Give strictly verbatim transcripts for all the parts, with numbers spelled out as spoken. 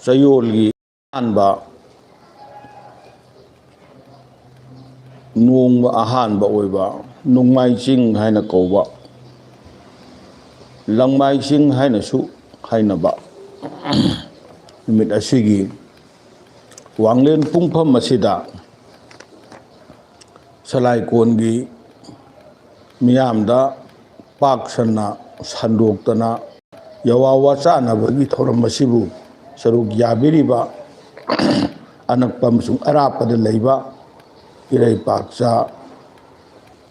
ꯆꯌꯣꯜꯒꯤ ꯑꯍꯥꯟꯕ, ꯅꯣꯡꯃ ꯑꯍꯥꯟꯕ ꯑꯣꯏꯕ ꯅꯣꯡꯃꯥꯏ ꯆꯤꯡ ꯍꯥꯏꯅ ꯀꯧꯕ, ꯂꯪꯃꯥꯏ ꯆꯤꯡ ꯍꯥꯏꯅꯁꯨ ꯍꯥꯏꯅꯕ ꯅꯨꯃꯤꯠ ꯑꯁꯤꯒꯤ ꯋꯥꯡꯂꯦꯟ ꯄꯨꯡꯐꯝ ꯑꯁꯤꯗ ꯁꯂꯥꯏꯀꯣꯟꯒꯤ ꯃꯤꯌꯥꯝꯗ ꯄꯥꯛ ꯁꯟꯅ ꯁꯟꯗꯣꯛꯇꯅ ꯌꯥꯋꯥ ꯋꯥꯆꯥꯟꯅꯕꯒꯤ ꯊꯧꯔꯝ ꯑꯁꯤꯕꯨ ꯁꯔꯨꯛ ꯌꯥꯕꯤꯔꯤꯕ ꯑꯅꯛꯄ ꯑꯃꯁꯨꯡ ꯑꯔꯥꯞꯄꯗ ꯂꯩꯕ ꯏꯔꯩꯄꯥꯛꯆꯥ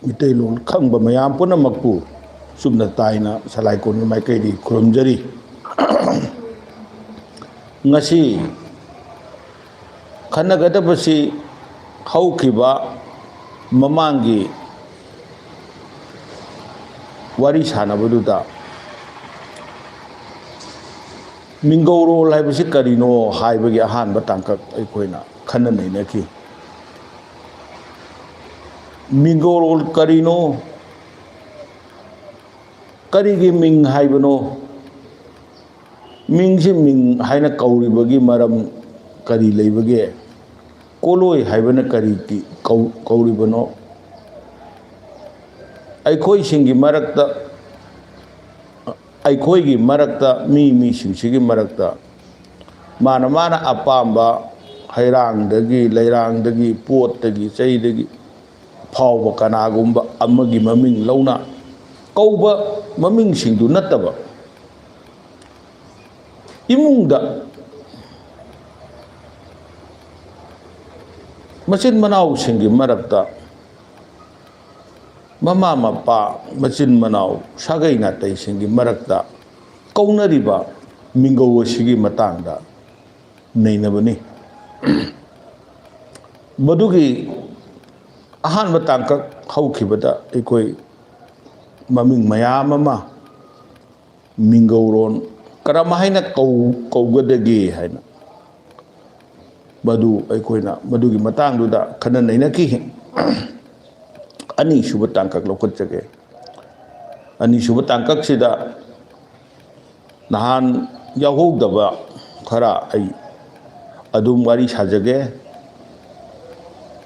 ꯃꯤꯇꯩꯂꯣꯟ ꯈꯪꯕ ꯃꯌꯥꯝ ꯄꯨꯝꯅꯃꯛꯄꯨ ꯆꯨꯝꯅ ꯇꯥꯏꯅ ꯁꯂꯥꯏꯀꯣꯟꯒꯤ ꯃꯥꯏꯀꯩꯗꯒꯤ ꯈꯨꯔꯨꯝꯖꯔꯤ꯫ ꯉꯁꯤ ꯈꯟꯅꯒꯗꯕꯁꯤ ꯍꯧꯈꯤꯕ ꯃꯃꯥꯡꯒꯤ ꯋꯥꯔꯤ ꯁꯥꯟꯅꯕꯗꯨꯗ ꯃꯤꯡꯒꯧꯔꯣꯜ ꯍꯥꯏꯕꯁꯤ ꯀꯔꯤꯅꯣ ꯍꯥꯏꯕꯒꯤ ꯑꯍꯥꯟꯕ ꯇꯥꯡꯀꯛ ꯑꯩꯈꯣꯏꯅ ꯈꯟꯅ ꯅꯩꯅꯈꯤ꯫ ꯃꯤꯡꯒꯧꯔꯣꯜ ꯀꯔꯤꯅꯣ? ꯀꯔꯤꯒꯤ ꯃꯤꯡ ꯍꯥꯏꯕꯅꯣ? ꯃꯤꯡꯁꯤ ꯃꯤꯡ ꯍꯥꯏꯅ ꯀꯧꯔꯤꯕꯒꯤ ꯃꯔꯝ ꯀꯔꯤ ꯂꯩꯕꯒꯦ? ꯀꯣꯂꯣꯏ ꯍꯥꯏꯕꯅ ꯀꯔꯤꯒꯤ ꯀꯧ-, ꯀꯧꯔꯤꯕꯅꯣ? ꯑꯩꯈꯣꯏꯁꯤꯡꯒꯤ ꯃꯔꯛꯇ, ꯑꯩꯈꯣꯏꯒꯤ ꯃꯔꯛꯇ, ꯃꯤ ꯃꯤꯁꯤꯡꯁꯤꯒꯤ ꯃꯔꯛꯇ ꯃꯥꯅ ꯃꯥꯅ ꯑꯄꯥꯝꯕ ꯍꯩꯔꯥꯡꯗꯒꯤ, ꯂꯩꯔꯥꯡꯗꯒꯤ, ꯄꯣꯠꯇꯒꯤ, ꯆꯩꯗꯒꯤ ꯐꯥꯎꯕ ꯀꯅꯥꯒꯨꯝꯕ ꯑꯃꯒꯤ ꯃꯃꯤꯡ ꯂꯧꯅ ꯀꯧꯕ ꯃꯃꯤꯡꯁꯤꯡꯗꯨ ꯅꯠꯇꯕ, ꯏꯃꯨꯡꯗ ꯃꯆꯤꯟ ꯃꯅꯥꯎꯁꯤꯡꯒꯤ ꯃꯔꯛꯇ, ꯃꯃꯥ ꯃꯄꯥ, ꯃꯆꯤꯟ ꯃꯅꯥꯎ, ꯁꯥꯒꯩ ꯅꯥꯇꯩꯁꯤꯡꯒꯤ ꯃꯔꯛꯇ ꯀꯧꯅꯔꯤꯕ ꯃꯤꯡꯒꯧ ꯑꯁꯤꯒꯤ ꯃꯇꯥꯡꯗ ꯅꯩꯅꯕꯅꯤ꯫ ꯃꯗꯨꯒꯤ ꯑꯍꯥꯟꯕ ꯇꯥꯡꯀꯛ ꯍꯧꯈꯤꯕꯗ ꯑꯩꯈꯣꯏ ꯃꯃꯤꯡ ꯃꯌꯥꯝ ꯑꯃ ꯃꯤꯡꯒꯧꯔꯣꯟ ꯀꯔꯝ ꯍꯥꯏꯅ ꯀꯧ-, ꯀꯧꯒꯗꯒꯦ ꯍꯥꯏꯅ ꯃꯗꯨ ꯑꯩꯈꯣꯏꯅ ꯃꯗꯨꯒꯤ ꯃꯇꯥꯡꯗꯨꯗ ꯈꯟꯅ ꯅꯩꯅꯈꯤ꯫ ꯑꯅꯤꯁꯨꯕ ꯇꯥꯡꯀꯛ ꯂꯧꯈꯠꯆꯒꯦ꯫ ꯑꯅꯤꯁꯨꯕ ꯇꯥꯡꯀꯛꯁꯤꯗ ꯅꯍꯥꯟ ꯌꯥꯎꯍꯧꯗꯕ ꯈꯔ ꯑꯩ ꯑꯗꯨꯝ ꯋꯥꯔꯤ ꯁꯥꯖꯒꯦ꯫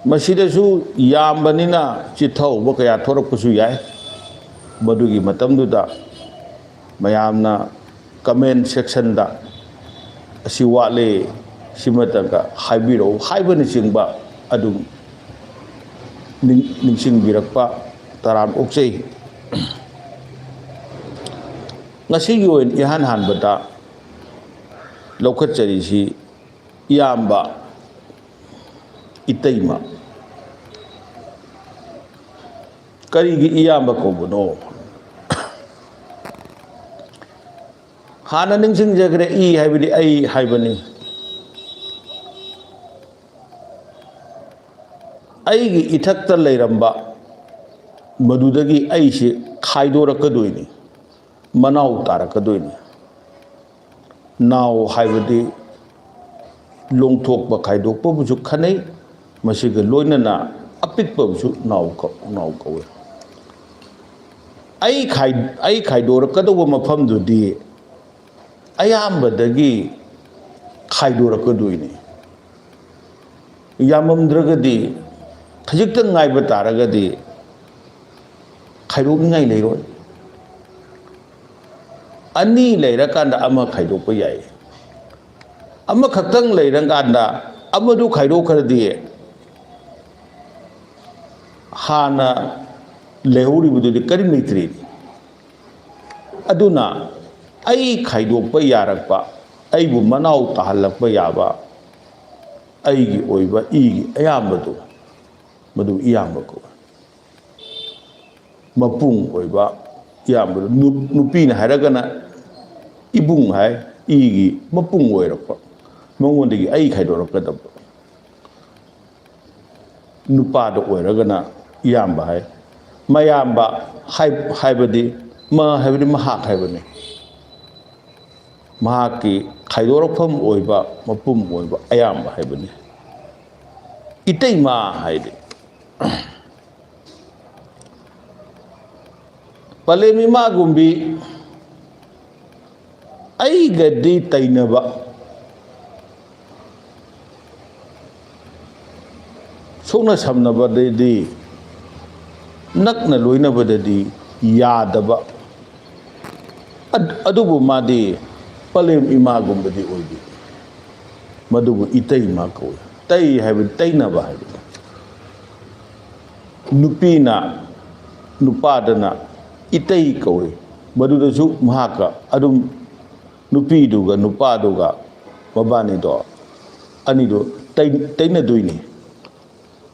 ꯃꯁꯤꯗꯁꯨ ꯌꯥꯝꯕꯅꯤꯅ ꯆꯤꯠꯊꯍꯧꯕ ꯀꯌꯥ ꯊꯣꯔꯛꯄꯁꯨ ꯌꯥꯏ꯫ ꯃꯗꯨꯒꯤ ꯃꯇꯝꯗꯨꯗ ꯃꯌꯥꯝꯅ comment sectionꯗ "ꯑꯁꯤ ꯋꯥꯠꯂꯦ, ꯁꯤꯃꯇꯪꯒ ꯍꯥꯏꯕꯤꯔꯛꯎ" ꯍꯥꯏꯕꯅꯆꯤꯡꯕ ꯑꯗꯨꯝ ꯅꯤꯡ-, ꯅꯤꯡꯁꯤꯡꯕꯤꯔꯛꯄ ꯇꯔꯥꯝ ꯑꯣꯛꯆꯩ꯫ ꯉꯁꯤꯒꯤ ꯑꯣꯏꯅ ꯏꯍꯥꯟ ꯍꯥꯟꯕꯗ ꯂꯧꯈꯠꯆꯔꯤꯁꯤ ꯏꯌꯥꯝꯕ, ꯏꯇꯩꯃ꯫ ꯀꯔꯤꯒꯤ ꯏꯌꯥꯝꯕ ꯀꯧꯕꯅꯣ? ꯍꯥꯟꯅ ꯅꯤꯡꯁꯤꯡꯖꯈ꯭ꯔꯦ, "ꯏ" ꯍꯥꯏꯕꯗꯤ ꯑꯩ ꯍꯥꯏꯕꯅꯤ꯫ ꯑꯩꯒꯤ ꯏꯊꯛꯇ ꯂꯩꯔꯝꯕ ꯃꯗꯨꯗꯒꯤ ꯑꯩꯁꯤ ꯈꯥꯏꯗꯣꯔꯛꯀꯗꯣꯏꯅꯤ, ꯃꯅꯥꯎ ꯇꯥꯔꯛꯀꯗꯣꯏꯅꯤ꯫ ꯅꯥꯎ ꯍꯥꯏꯕꯗꯤ ꯂꯣꯡꯊꯣꯛꯄ, ꯈꯥꯏꯗꯣꯛꯄꯕꯨꯁꯨ ꯈꯟꯅꯩ꯫ ꯃꯁꯤꯒ ꯂꯣꯏꯅꯅ ꯑꯄꯤꯛꯄꯕꯨꯁꯨ ꯅꯥꯎ ꯀꯧ-, ꯅꯥꯎ ꯀꯧꯏ꯫ ꯑꯩ ꯈꯥꯏ-, ꯑꯩ ꯈꯥꯏꯗꯣꯔꯛꯀꯗꯧꯕ ꯃꯐꯝꯗꯨꯗꯤ ꯑꯌꯥꯝꯕꯗꯒꯤ ꯈꯥꯏꯗꯣꯔꯛꯀꯗꯣꯏꯅꯤ꯫ ꯌꯥꯝꯃꯝꯗ꯭ꯔꯒꯗꯤ, ꯈꯖꯤꯛꯇꯪ ꯉꯥꯏꯕ ꯇꯥꯔꯒꯗꯤ ꯈꯥꯏꯗꯣꯛꯅꯤꯡꯉꯥꯏ ꯂꯩꯔꯣꯏ꯫ ꯑꯅꯤ ꯂꯩꯔꯀꯥꯟꯗ ꯑꯃ ꯈꯥꯏꯗꯣꯛꯄ ꯌꯥꯏ꯫ ꯑꯃꯈꯛꯇꯪ ꯂꯩꯔꯀꯥꯟꯗ ꯑꯃꯗꯨ ꯈꯥꯏꯗꯣꯛꯈ꯭ꯔꯗꯤ ꯍꯥꯟꯅ ꯂꯩꯍꯧꯔꯤꯕꯗꯨꯗꯤ ꯀꯔꯤꯝ ꯂꯩꯇ꯭ꯔꯦ꯫ ꯑꯗꯨꯅ ꯑꯩ ꯈꯥꯏꯗꯣꯛꯄ ꯌꯥꯔꯛꯄ, ꯑꯩꯕꯨ ꯃꯅꯥꯎ ꯇꯥꯍꯜꯂꯛꯄ ꯌꯥꯕ, ꯑꯩꯒꯤ ꯑꯣꯏꯕ ꯏꯒꯤ ꯑꯌꯥꯝꯕꯗꯨ, ꯃꯗꯨ ꯏꯌꯥꯝꯕ ꯀꯧꯏ꯫ ꯃꯄꯨꯡ ꯑꯣꯏꯕ ꯏꯌꯥꯝꯕꯗꯨ, ꯅꯨ-, ꯅꯨꯄꯤꯅ ꯍꯥꯏꯔꯒꯅ ꯏꯕꯨꯡ ꯍꯥꯏ, ꯏꯒꯤ ꯃꯄꯨꯡ ꯑꯣꯏꯔꯛꯄ, ꯃꯉꯣꯟꯗꯒꯤ ꯑꯩ ꯈꯥꯏꯗꯣꯔꯛꯀꯗꯕ꯫ ꯅꯨꯄꯥꯗ ꯑꯣꯏꯔꯒꯅ ꯏꯌꯥꯝꯕ ꯍꯥꯏ꯫ ꯃꯌꯥꯝꯕ ꯍꯥꯏ-, ꯍꯥꯏꯕꯗꯤ, ꯃ ꯍꯥꯏꯕꯗꯤ ꯃꯍꯥꯛ ꯍꯥꯏꯕꯅꯤ꯫ ꯃꯍꯥꯛꯀꯤ ꯈꯥꯏꯗꯣꯔꯛꯐꯝ ꯑꯣꯏꯕ, ꯃꯄꯨꯝ ꯑꯣꯏꯕ ꯑꯌꯥꯝꯕ ꯍꯥꯏꯕꯅꯤ꯫ ꯏꯇꯩꯃ ꯍꯥꯏꯗꯤ ꯄꯂꯦꯝ ꯏꯃꯥꯒꯨꯝꯕꯤ ꯑꯩꯒꯗꯤ ꯇꯩꯅꯕ, ꯁꯣꯛꯅ ꯁꯝꯅꯕꯗꯗꯤ, ꯅꯛꯅ ꯂꯣꯏꯅꯕꯗꯗꯤ ꯌꯥꯗꯕ꯫ ꯑꯗꯨꯕꯨ ꯃꯥꯗꯤ ꯄꯂꯦꯝ ꯏꯃꯥꯒꯨꯝꯕꯗꯤ ꯑꯣꯏꯗꯦ꯫ ꯃꯗꯨꯕꯨ ꯏꯇꯩꯃ ꯀꯧꯏ꯫ ꯇꯩ ꯍꯥꯏꯕꯗꯤ ꯇꯩꯅꯕ ꯍꯥꯏꯕꯅꯤ꯫ ꯅꯨꯄꯤꯅ, ꯅꯨꯄꯥꯗꯅ ꯏꯇꯩ ꯀꯧꯏ꯫ ꯃꯗꯨꯗꯁꯨ ꯃꯍꯥꯛꯀ ꯑꯗꯨꯝ, ꯅꯨꯄꯤꯗꯨꯒ ꯅꯨꯄꯥꯗꯨꯒ ꯃꯕꯥꯅꯤꯗꯣ, ꯑꯅꯤꯗꯣ ꯇꯩ-, ꯇꯩꯅꯗꯣꯏꯅꯤ꯫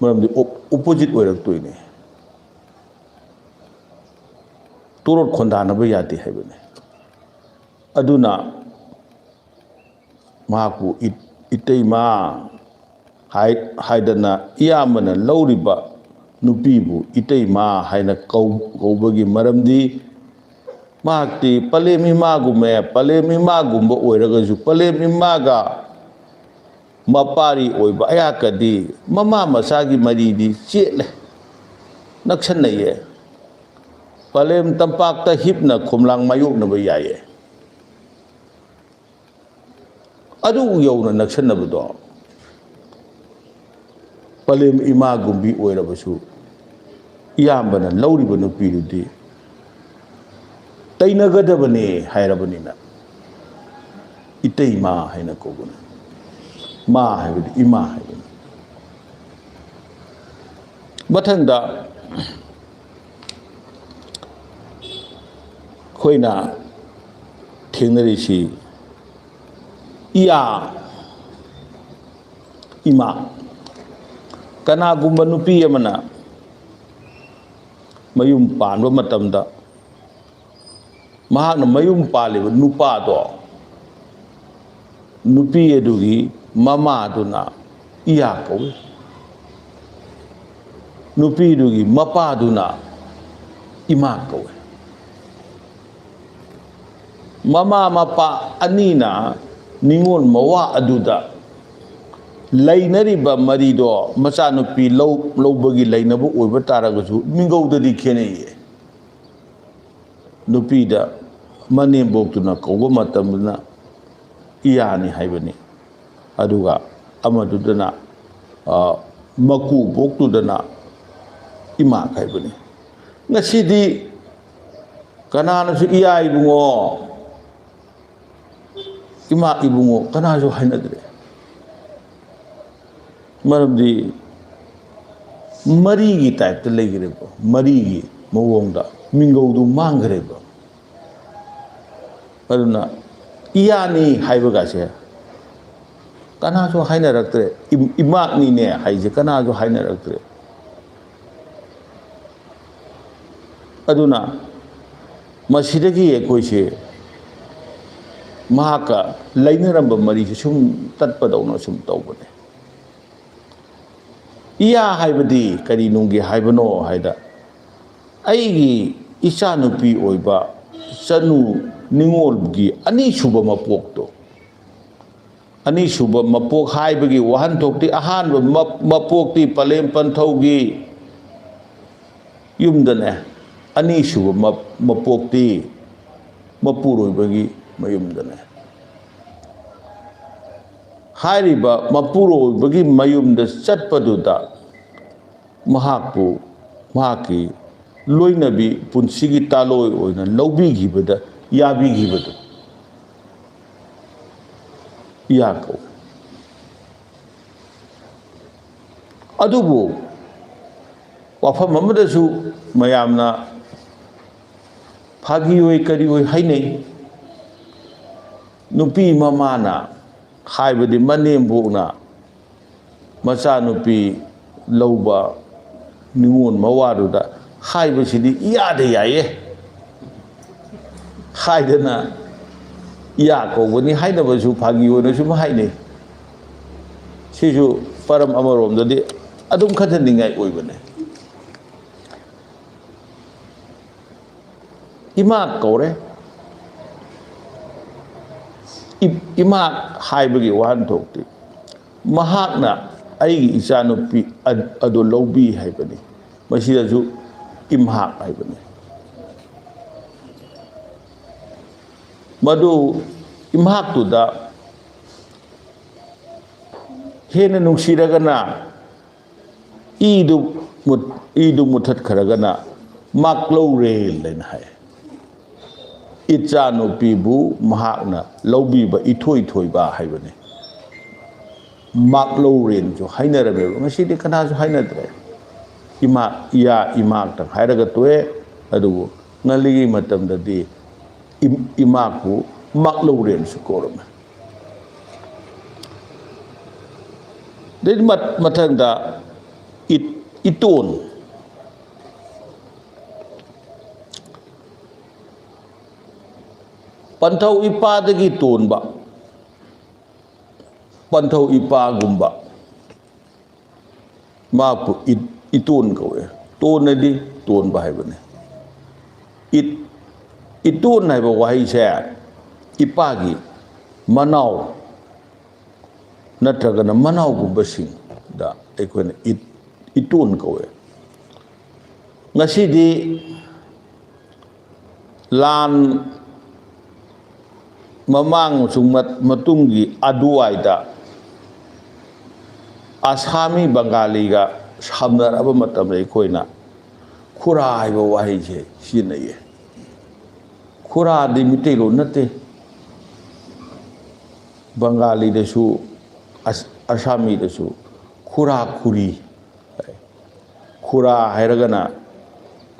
ꯃꯔꯝꯗꯤ ꯑꯣꯞ-, ꯑꯣꯄꯣꯖꯤꯠ ꯑꯣꯏꯔꯛꯇꯣꯏꯅꯤ꯫ ꯇꯣꯔꯣꯠ ꯈꯣꯟꯗꯥꯅꯕ ꯌꯥꯗꯦ ꯍꯥꯏꯕꯅꯤ꯫ ꯑꯗꯨꯅ ꯃꯍꯥꯛꯄꯨ ꯏ-, ꯏꯇꯩꯃ ꯍꯥꯏ-, ꯍꯥꯏꯗꯅ ꯏꯌꯥꯝꯕꯅ ꯂꯧꯔꯤꯕ ꯅꯨꯄꯤꯕꯨ ꯏꯇꯩꯃ ꯍꯥꯏꯅ ꯀꯧ-, ꯀꯧꯕꯒꯤ ꯃꯔꯝꯗꯤ, ꯃꯍꯥꯛꯇꯤ ꯄꯂꯦꯝ ꯏꯃꯥꯒꯨꯝꯕ, ꯄꯂꯦꯝ ꯏꯃꯥꯒꯨꯝꯕ ꯑꯣꯏꯔꯒꯁꯨ, ꯄꯂꯦꯝ ꯏꯃꯥꯒ ꯃꯄꯥꯔꯤ ꯑꯣꯏꯕ ꯑꯩꯍꯥꯛꯀꯗꯤ ꯃꯃꯥ ꯃꯆꯥꯒꯤ ꯃꯔꯤꯗꯤ ꯆꯦꯠꯂꯦ, ꯅꯛꯁꯟꯅꯩꯌꯦ꯫ ꯄꯂꯦꯝ ꯇꯝꯄꯥꯛꯇ ꯍꯤꯞꯅ ꯈꯣꯝꯂꯥꯡ ꯃꯥꯌꯣꯛꯅꯕ ꯌꯥꯏꯌꯦ꯫ ꯑꯗꯨ ꯌꯧꯅ ꯅꯛꯁꯟꯅꯕꯗꯣ, ꯄꯂꯦꯝ ꯏꯃꯥꯒꯨꯝꯕꯤ ꯑꯣꯏꯔꯕꯁꯨ, ꯏꯌꯥꯝꯕꯅ ꯂꯧꯔꯤꯕ ꯅꯨꯄꯤꯗꯨꯗꯤ ꯇꯩꯅꯒꯗꯕꯅꯦ ꯍꯥꯏꯔꯕꯅꯤꯅ, ꯏꯇꯩꯃ ꯍꯥꯏꯅ ꯀꯧꯕꯅꯤ꯫ ꯃꯥ ꯍꯥꯏꯕꯗꯤ ꯏꯃꯥ ꯍꯥꯏꯕꯅꯤ꯫ ꯃꯊꯪꯗ ꯑꯩꯈꯣꯏꯅ ꯊꯦꯡꯅꯔꯤꯁꯤ ꯏꯌꯥ, ꯏꯃꯥ꯫ ꯀꯅꯥꯒꯨꯝꯕ ꯅꯨꯄꯤ ꯑꯃꯅ ꯃꯌꯨꯝ ꯄꯥꯟꯕ ꯃꯇꯝꯗ ꯃꯍꯥꯛꯅ ꯃꯌꯨꯝ ꯄꯥꯜꯂꯤꯕ ꯅꯨꯄꯥꯗꯣ, ꯅꯨꯄꯤ ꯑꯗꯨꯒꯤ ꯃꯃꯥꯗꯨꯅ ꯏꯌꯥ ꯀꯧꯏ꯫ ꯅꯨꯄꯤꯗꯨꯒꯤ ꯃꯄꯥꯗꯨꯅ ꯏꯃꯥ ꯀꯧꯏ꯫ ꯃꯃꯥ ꯃꯄꯥ ꯑꯅꯤꯅ ꯅꯤꯉꯣꯜ ꯃꯋꯥ ꯑꯗꯨꯗ ꯂꯩꯅꯔꯤꯕ ꯃꯔꯤꯗꯣ ꯃꯆꯥꯅꯨꯄꯤ ꯂꯧ-, ꯂꯧꯕꯒꯤ ꯂꯩꯅꯕ ꯑꯣꯏꯕ ꯇꯥꯔꯒꯁꯨ ꯃꯤꯡꯒꯧꯗꯗꯤ ꯈꯦꯠꯅꯩꯌꯦ꯫ ꯅꯨꯄꯤꯗ ꯃꯅꯦꯝꯕꯣꯛꯇꯨꯅ ꯀꯧꯕ ꯃꯇꯝꯗꯅ ꯏꯌꯥꯅꯤ ꯍꯥꯏꯕꯅꯤ꯫ ꯑꯗꯨꯒ ꯑꯃꯗꯨꯗꯅ, ꯑ, ꯃꯀꯨ ꯄꯣꯛꯇꯨꯗꯅ ꯏꯃꯥꯛ ꯍꯥꯏꯕꯅꯤ꯫ ꯉꯁꯤꯗꯤ ꯀꯅꯥꯅꯁꯨ "ꯏꯌꯥ ꯏꯕꯨꯡꯉꯣ, ꯏꯃꯥꯛ ꯏꯕꯨꯡꯉꯣ" ꯀꯅꯥꯁꯨ ꯍꯥꯏꯅꯗ꯭ꯔꯦ꯫ ꯃꯔꯝꯗꯤ ꯃꯔꯤꯒꯤ ꯇꯥꯏꯞꯇ ꯂꯩꯈ꯭ꯔꯦꯕ, ꯃꯔꯤꯒꯤ ꯃꯑꯣꯡꯗ ꯃꯤꯡꯒꯧꯗꯨ ꯃꯥꯡꯈ꯭ꯔꯦꯕ꯫ ꯑꯗꯨꯅ "ꯏꯌꯥꯅꯤ" ꯍꯥꯏꯕꯒꯁꯦ ꯀꯅꯥꯁꯨ ꯍꯥꯏꯅꯔꯛꯇ꯭ꯔꯦ꯫ "ꯏꯝ-, ꯏꯃꯥꯛꯅꯤꯅꯦ" ꯍꯥꯏꯁꯦ ꯀꯅꯥꯁꯨ ꯍꯥꯏꯅꯔꯛꯇ꯭ꯔꯦ꯫ ꯑꯗꯨꯅ ꯃꯁꯤꯗꯒꯤ ꯑꯩꯈꯣꯏꯁꯦ ꯃꯍꯥꯛꯀ ꯂꯩꯅꯔꯝꯕ ꯃꯔꯤꯁꯦ ꯁꯨꯝ ꯇꯠꯄꯗꯧꯅ ꯁꯨꯝ ꯇꯧꯕꯅꯦ꯫ "ꯏꯌꯥ" ꯍꯥꯏꯕꯗꯤ ꯀꯔꯤ ꯅꯨꯡꯒꯤ ꯍꯥꯏꯕꯅꯣ ꯍꯥꯏꯗ, ꯑꯩꯒꯤ ꯏꯆꯥꯅꯨꯄꯤ ꯑꯣꯏꯕ ꯏꯆꯅꯨ ꯅꯤꯉꯣꯜꯒꯤ ꯑꯅꯤꯁꯨꯕ ꯃꯄꯣꯛꯇꯣ, ꯑꯅꯤꯁꯨꯕ ꯃꯄꯣꯛ ꯍꯥꯏꯕꯒꯤ ꯋꯥꯍꯟꯊꯣꯛꯇꯤ ꯑꯍꯥꯟꯕ ꯃꯞ-, ꯃꯄꯣꯛꯇꯤ ꯄꯂꯦꯝ ꯄꯟꯊꯧꯒꯤ ꯌꯨꯝꯗꯅꯦ, ꯑꯅꯤꯁꯨꯕ ꯃꯞ-, ꯃꯄꯣꯛꯇꯤ ꯃꯄꯨꯔꯣꯏꯕꯒꯤ ꯃꯌꯨꯝꯗꯅꯦ꯫ ꯍꯥꯏꯔꯤꯕ ꯃꯄꯨꯔꯣꯏꯕꯒꯤ ꯃꯌꯨꯝꯗ ꯆꯠꯄꯗꯨꯗ ꯃꯍꯥꯛꯄꯨ ꯃꯍꯥꯛꯀꯤ ꯂꯣꯏꯅꯕꯤ, ꯄꯨꯟꯁꯤꯒꯤ ꯇꯥꯂꯣꯏ ꯑꯣꯏꯅ ꯂꯧꯕꯤꯈꯤꯕꯗ ꯌꯥꯕꯤꯈꯤꯕꯗꯨ ꯏꯌꯥ ꯀꯧꯏ꯫ ꯑꯗꯨꯕꯨ ꯋꯥꯐꯝ ꯑꯃꯗꯁꯨ ꯃꯌꯥꯝꯅ ꯐꯥꯒꯤ ꯑꯣꯏ ꯀꯔꯤ ꯑꯣꯏ ꯍꯥꯏꯅꯩ, ꯅꯨꯄꯤ ꯃꯃꯥꯅ, ꯍꯥꯏꯕꯗꯤ ꯃꯅꯦꯝꯕꯣꯛꯅ ꯃꯆꯥꯅꯨꯄꯤ ꯂꯧꯕ ꯅꯤꯉꯣꯜ ꯃꯋꯥꯗꯨꯗ ꯍꯥꯏꯕꯁꯤꯗꯤ ꯏꯌꯥꯗ ꯌꯥꯏꯌꯦ ꯍꯥꯏꯗꯅ ꯏꯌꯥ ꯀꯧꯕꯅꯤ ꯍꯥꯏꯅꯕꯁꯨ ꯐꯥꯒꯤ ꯑꯣꯏꯅ ꯁꯨꯝ ꯍꯥꯏꯅꯩ꯫ ꯁꯤꯁꯨ ꯃꯔꯝ ꯑꯃꯔꯣꯝꯗꯗꯤ ꯑꯗꯨꯝ ꯈꯟꯊꯅꯤꯡꯉꯥꯏ ꯑꯣꯏꯕꯅꯦ꯫ ꯏꯃꯥ ꯀꯧꯔꯦ꯫ ꯏ-, ꯏꯃꯥ ꯍꯥꯏꯕꯒꯤ ꯋꯥꯍꯟꯊꯣꯛꯇꯤ ꯃꯍꯥꯛꯅ ꯑꯩꯒꯤ ꯏꯆꯥꯅꯨꯄꯤ ꯑ-, ꯑꯗꯨ ꯂꯧꯕꯤ ꯍꯥꯏꯕꯅꯤ꯫ ꯃꯁꯤꯗꯁꯨ ꯏꯝꯍꯥꯛ ꯍꯥꯏꯕꯅꯤ꯫ ꯃꯗꯨ ꯏꯝꯍꯥꯛꯇꯨꯗ ꯍꯦꯟꯅ ꯅꯨꯡꯁꯤꯔꯒꯅ ꯏꯗꯨ ꯃꯨꯠ- ꯏꯗꯨ ꯃꯨꯠꯊꯠꯈ꯭ꯔꯒꯅ ꯃꯥꯛꯂꯧꯔꯦꯜ ꯍꯥꯏꯅ ꯍꯥꯏ꯫ ꯏꯆꯥꯅꯨꯄꯤꯕꯨ ꯃꯍꯥꯛꯅ ꯂꯧꯕꯤꯕ ꯏꯊꯣꯏ ꯊꯣꯏꯕ ꯍꯥꯏꯕꯅꯤ꯫ ꯃꯥꯛꯂꯧꯔꯦꯟꯁꯨ ꯍꯥꯏꯅꯔꯝꯃꯦꯕ꯫ ꯉꯁꯤꯗꯤ ꯀꯅꯥꯁꯨ ꯍꯥꯏꯅꯗ꯭ꯔꯦ꯫ ꯏꯃꯥ, ꯏꯌꯥ, ꯏꯃꯥꯛꯇꯪ ꯍꯥꯏꯔꯒ ꯇꯣꯛꯑꯦ꯫ ꯑꯗꯨꯕꯨ ꯉꯜꯂꯤꯉꯩ ꯃꯇꯝꯗꯗꯤ ꯏꯝ- ꯏꯃꯥꯛꯄꯨ ꯃꯥꯛꯂꯧꯔꯦꯟꯁꯨ ꯀꯧꯔꯝꯃꯦ꯫ ꯑꯗꯩ ꯃ- ꯃꯊꯪꯗ ꯏꯠ- ꯏꯇꯣꯟ꯫ ꯄꯟꯊꯧ ꯏꯄꯥꯗꯒꯤ ꯇꯣꯟꯕ, ꯄꯟꯊꯧ ꯏꯄꯥꯒꯨꯝꯕ, ꯃꯍꯥꯛꯄꯨ ꯏ- ꯏꯇꯣꯟ ꯀꯧꯋꯦ꯫ ꯇꯣꯟꯅꯗꯤ ꯇꯣꯟꯕ ꯍꯥꯏꯕꯅꯤ꯫ ꯏꯠ- ꯏꯇꯣꯟ ꯍꯥꯏꯕ ꯋꯥꯍꯩꯁꯦ ꯏꯄꯥꯒꯤ ꯃꯅꯥꯎ ꯅꯠꯇ꯭ꯔꯒꯅ ꯃꯅꯥꯎꯒꯨꯝꯕꯁꯤꯡꯗ ꯑꯩꯈꯣꯏꯅ ꯏꯠ- ꯏꯇꯣꯟ ꯀꯧꯋꯦ꯫ ꯉꯁꯤꯗꯤ ꯂꯥꯟ ꯃꯃꯥꯡ ꯑꯃꯁꯨꯡ ꯃꯠ- ꯃꯇꯨꯡꯒꯤ ꯑꯗꯨꯋꯥꯏꯗ ꯑꯁꯥꯃꯤ ꯕꯪꯒꯥꯂꯤꯒ ꯁꯝꯅꯔꯕ ꯃꯇꯝꯗ ꯑꯩꯈꯣꯏꯅ ꯈꯨꯔꯥ ꯍꯥꯏꯕ ꯋꯥꯍꯩꯁꯦ ꯁꯤꯖꯤꯟꯅꯩꯌꯦ꯫ ꯈꯨꯔꯥꯗꯤ ꯃꯤꯇꯩꯂꯣꯟ ꯅꯠꯇꯦ꯫ ꯕꯪꯒꯥꯂꯤꯗꯁꯨ ꯑꯁ- ꯑꯁꯥꯃꯤꯗꯁꯨ ꯈꯨꯔꯥ ꯈꯨꯔꯤ ꯍꯥꯏ꯫ ꯈꯨꯔꯥ ꯍꯥꯏꯔꯒꯅ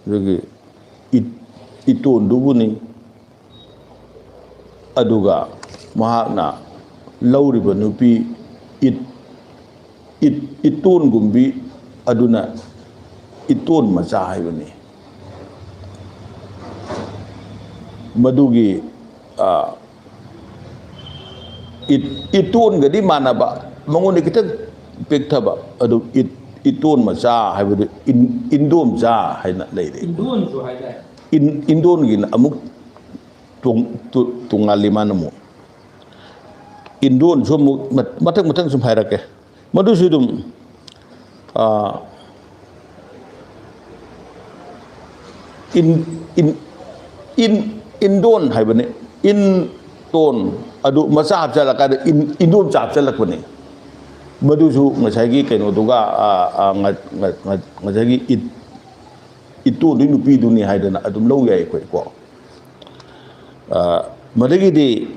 ꯑꯗꯨꯒꯤ ꯏꯠ- ꯏꯇꯣꯟꯗꯨꯕꯨꯅꯤ꯫ ꯑꯗꯨꯒ ꯃꯍꯥꯛꯅ ꯂꯧꯔꯤꯕ ꯅꯨꯄꯤ ꯏꯠ- ꯏꯠ- ꯏꯇꯣꯟꯒꯨꯝꯕꯤ ꯑꯗꯨꯅ ꯏꯇꯣꯟ ꯃꯆꯥ ꯍꯥꯏꯕꯅꯤ꯫ ꯃꯗꯨꯒꯤ ꯑ, ꯏꯠ- ꯏꯇꯣꯟꯒꯗꯤ ꯃꯥꯟꯅꯕ, ꯃꯉꯣꯟꯗ ꯈꯤꯇꯪ ꯄꯤꯛꯊꯕ, ꯑꯗꯨ ꯏꯠ- ꯏꯇꯣꯟ ꯃꯆꯥ ꯍꯥꯏꯕꯗꯨ ꯏꯟ- ꯏꯟꯗꯣꯝꯆꯥ ꯍꯥꯏꯅ ꯂꯩꯔꯦ꯫ ꯏꯟꯗꯣꯟꯁꯨ ꯍꯥꯏꯗꯥꯏ? ꯏꯟ- ꯏꯟꯗꯣꯟꯒꯤꯅ ꯑꯃꯨꯛ ꯇꯣꯡ- ꯇꯣ- ꯇꯣꯉꯥꯜꯂꯤ꯫ ꯃꯥꯅ ꯑꯃꯨꯛ ꯏꯟꯗꯣꯟꯁꯨ ꯑꯃꯨꯛ ꯃ- ꯃꯊꯪ ꯃꯊꯪ ꯁꯨꯝ ꯍꯥꯏꯔꯛꯀꯦ꯫ ꯃꯗꯨꯁꯨ ꯑꯗꯨꯝ ꯑ, ꯏꯟ- ꯏꯟ- ꯏꯟ- ꯏꯟꯗꯣꯟ ꯍꯥꯏꯕꯅꯤ꯫ ꯏꯟꯇꯣꯟ ꯑꯗꯨ ꯃꯆꯥ ꯍꯥꯞꯆꯜꯂꯀꯥꯟꯗ ꯏꯟ- ꯏꯟꯗꯣꯟꯆꯥ ꯍꯥꯞꯆꯜꯂꯛꯄꯅꯤ꯫ ꯃꯗꯨꯁꯨ ꯉꯁꯥꯏꯒꯤ ꯀꯩꯅꯣꯗꯨꯒ, ꯑ, ꯑ, ꯉ-, ꯉ-, ꯉ-, ꯉꯁꯥꯏꯒꯤ ꯏꯠ-, ꯏꯇꯣꯟꯗꯨꯒꯤ ꯅꯨꯄꯤꯗꯨꯅꯤ ꯍꯥꯏꯗꯅ ꯑꯗꯨꯝ ꯂꯧ ꯌꯥꯏ ꯑꯩꯈꯣꯏꯀꯣ꯫ ꯑ, ꯃꯗꯒꯤꯗꯤ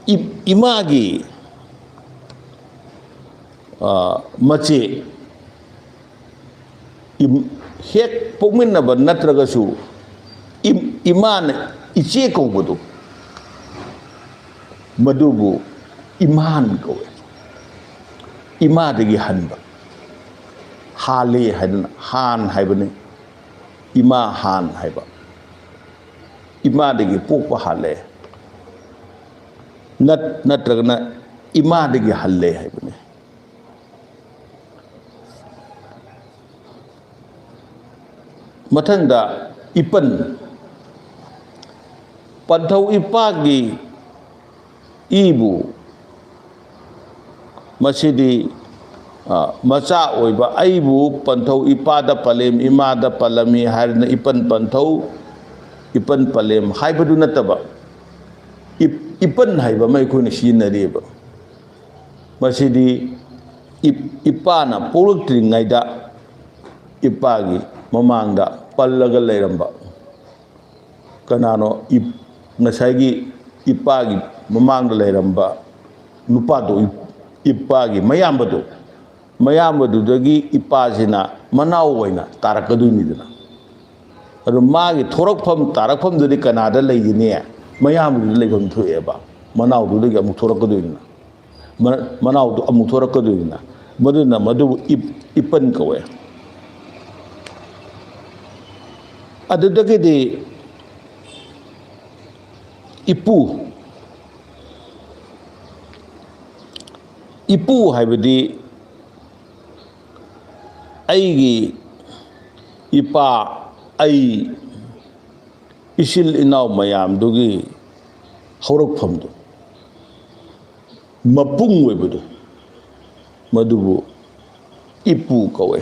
ꯏ-, ꯏꯃꯥꯒꯤ, ꯑ, ꯃꯆꯦ, ꯏꯝ-, ꯍꯦꯛ ꯄꯣꯛꯃꯤꯟꯅꯕ ꯅꯠꯇ꯭ꯔꯒꯁꯨ ꯏꯝ-, ꯏꯃꯥꯅ ꯏꯆꯦ ꯀꯧꯕꯗꯨ, ꯃꯗꯨꯕꯨ ꯏꯝꯍꯥꯟ ꯀꯧꯋꯦ꯫ ꯏꯃꯥꯗꯒꯤ ꯍꯟꯕ꯫ ꯍꯥꯜꯂꯦ ꯍꯥꯏꯗꯅ ꯍꯥꯟ ꯍꯥꯏꯕꯅꯤ꯫ ꯏꯃꯥ ꯍꯥꯟ ꯍꯥꯏꯕ꯫ ꯏꯃꯥꯗꯒꯤ ꯄꯣꯛꯄ ꯍꯥꯜꯂꯦ꯫ ꯅꯠ-, ꯅꯠꯇ꯭ꯔꯒꯅ ꯏꯃꯥꯗꯒꯤ ꯍꯜꯂꯦ ꯍꯥꯏꯕꯅꯤ꯫ ꯃꯊꯪꯗ ꯏꯄꯟ꯫ ꯄꯟꯊꯧ ꯏꯄꯥꯒꯤ ꯏꯕꯨ꯫ ꯃꯁꯤꯗꯤ, ꯑ, ꯃꯆꯥ ꯑꯣꯏꯕ ꯑꯩꯕꯨ ꯄꯟꯊꯧ ꯏꯄꯥꯗ ꯄꯂꯦꯝ ꯏꯃꯥꯗ ꯄꯜꯂꯝꯃꯤ ꯍꯥꯏꯗꯅ ꯏꯄꯟ ꯄꯟꯊꯧ, ꯏꯄꯟ ꯄꯂꯦꯝ ꯍꯥꯏꯕꯗꯨ ꯅꯠꯇꯕ, ꯏꯞ-, ꯏꯄꯟ ꯍꯥꯏꯕ ꯑꯃ ꯑꯩꯈꯣꯏꯅ ꯁꯤꯖꯤꯟꯅꯔꯤꯕ꯫ ꯃꯁꯤꯗꯤ ꯏꯞ-, ꯏꯄꯥꯅ ꯄꯣꯛꯂꯛꯇ꯭ꯔꯤꯉꯩꯗ ꯏꯄꯥꯒꯤ ꯃꯃꯥꯡꯗ ꯄꯜꯂꯒ ꯂꯩꯔꯝꯕ ꯀꯅꯥꯅꯣ? ꯏꯞ-, ꯉꯁꯥꯏꯒꯤ ꯏꯄꯥꯒꯤ ꯃꯃꯥꯡꯗ ꯂꯩꯔꯝꯕ ꯅꯨꯄꯥꯗꯣ, ꯏꯞ-, ꯏꯄꯥꯒꯤ ꯃꯌꯥꯝꯕꯗꯣ, ꯃꯌꯥꯝꯕꯗꯨꯗꯒꯤ ꯏꯄꯥꯁꯤꯅ ꯃꯅꯥꯎ ꯑꯣꯏꯅ ꯇꯥꯔꯛꯀꯗꯣꯏꯅꯤꯗꯅ꯫ ꯑꯗꯨ ꯃꯥꯒꯤ ꯊꯣꯔꯛꯐꯝ, ꯇꯥꯔꯛꯐꯝꯗꯨꯗꯤ ꯀꯅꯥꯗ ꯂꯩꯒꯅꯤ? ꯃꯌꯥꯝꯕꯗꯨꯗ ꯂꯩꯐꯝ ꯊꯣꯛꯑꯦꯕ꯫ ꯃꯅꯥꯎꯗꯨꯗꯒꯤ ꯑꯃꯨꯛ ꯊꯣꯔꯛꯀꯗꯣꯏꯅꯤꯅ꯫ ꯃ-, ꯃꯅꯥꯎꯗꯨ ꯑꯃꯨꯛ ꯊꯣꯔꯛꯀꯗꯣꯏꯅꯤꯅ꯫ ꯃꯗꯨꯅ ꯃꯗꯨꯕꯨ ꯏꯞ-, ꯏꯄꯟ ꯀꯧꯋꯦ꯫ ꯑꯗꯨꯗꯒꯤꯗꯤ ꯏꯄꯨ, ꯏꯄꯨ ꯍꯥꯏꯕꯗꯤ ꯑꯩꯒꯤ ꯏꯄꯥ, ꯑꯩ, ꯏꯆꯤꯜ ꯏꯅꯥꯎ ꯃꯌꯥꯝꯗꯨꯒꯤ ꯍꯧꯔꯛꯐꯝꯗꯨ, ꯃꯄꯨꯡ ꯑꯣꯏꯕꯗꯨ, ꯃꯗꯨꯕꯨ ꯏꯄꯨ ꯀꯧꯋꯦ꯫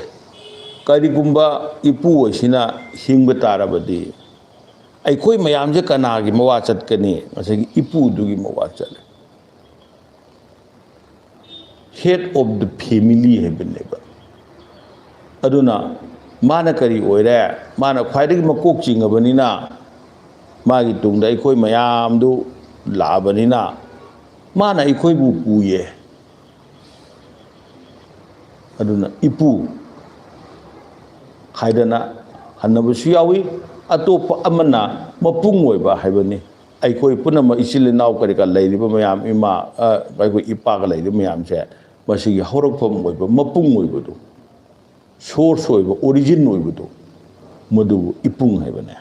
ꯀꯔꯤꯒꯨꯝꯕ ꯏꯄꯨ ꯑꯁꯤꯅ ꯍꯤꯡꯕ ꯇꯥꯔꯕꯗꯤ ꯑꯩꯈꯣꯏ ꯃꯌꯥꯝꯁꯦ ꯀꯅꯥꯒꯤ ꯃꯋꯥ ꯆꯠꯀꯅꯤ? ꯉꯁꯥꯏꯒꯤ ꯏꯄꯨꯗꯨꯒꯤ ꯃꯋꯥ ꯆꯠꯂꯦ꯫ head of the family ꯍꯥꯏꯕꯅꯦꯕ꯫ ꯑꯗꯨꯅ ꯃꯥꯅ ꯀꯔꯤ ꯑꯣꯏꯔꯦ? ꯃꯥꯅ ꯈ꯭ꯋꯥꯏꯗꯒꯤ ꯃꯀꯣꯛ ꯆꯤꯡꯉꯕꯅꯤꯅ, ꯃꯥꯒꯤ ꯇꯨꯡꯗ ꯑꯩꯈꯣꯏ ꯃꯌꯥꯝꯗꯨ ꯂꯥꯛꯑꯕꯅꯤꯅ, ꯃꯥꯅ ꯑꯩꯈꯣꯏꯕꯨ ꯄꯨꯌꯦ꯫ ꯑꯗꯨꯅ ꯏꯄꯨ ꯍꯥꯏꯗꯅ ꯍꯟꯅꯕꯁꯨ ꯌꯥꯎꯏ꯫ ꯑꯇꯣꯞꯄ ꯑꯃꯅ ꯃꯄꯨꯡ ꯑꯣꯏꯕ ꯍꯥꯏꯕꯅꯤ꯫ ꯑꯩꯈꯣꯏ ꯄꯨꯝꯅꯃꯛ ꯏꯆꯤꯜ ꯏꯅꯥꯎ ꯀꯔꯤ ꯀꯔꯥ ꯂꯩꯔꯤꯕ ꯃꯌꯥꯝ, ꯏꯃꯥ, ꯑ, ꯑꯩꯈꯣꯏ ꯏꯄꯥꯒ ꯂꯩꯔꯤꯕ ꯃꯌꯥꯝꯁꯦ, ꯃꯁꯤꯒꯤ ꯍꯧꯔꯛꯐꯝ ꯑꯣꯏꯕ, ꯃꯄꯨꯡ ꯑꯣꯏꯕꯗꯨ, source ꯑꯣꯏꯕ, origin ꯑꯣꯏꯕꯗꯨ, ꯃꯗꯨꯕꯨ ꯏꯄꯨꯡ ꯍꯥꯏꯕꯅꯦ꯫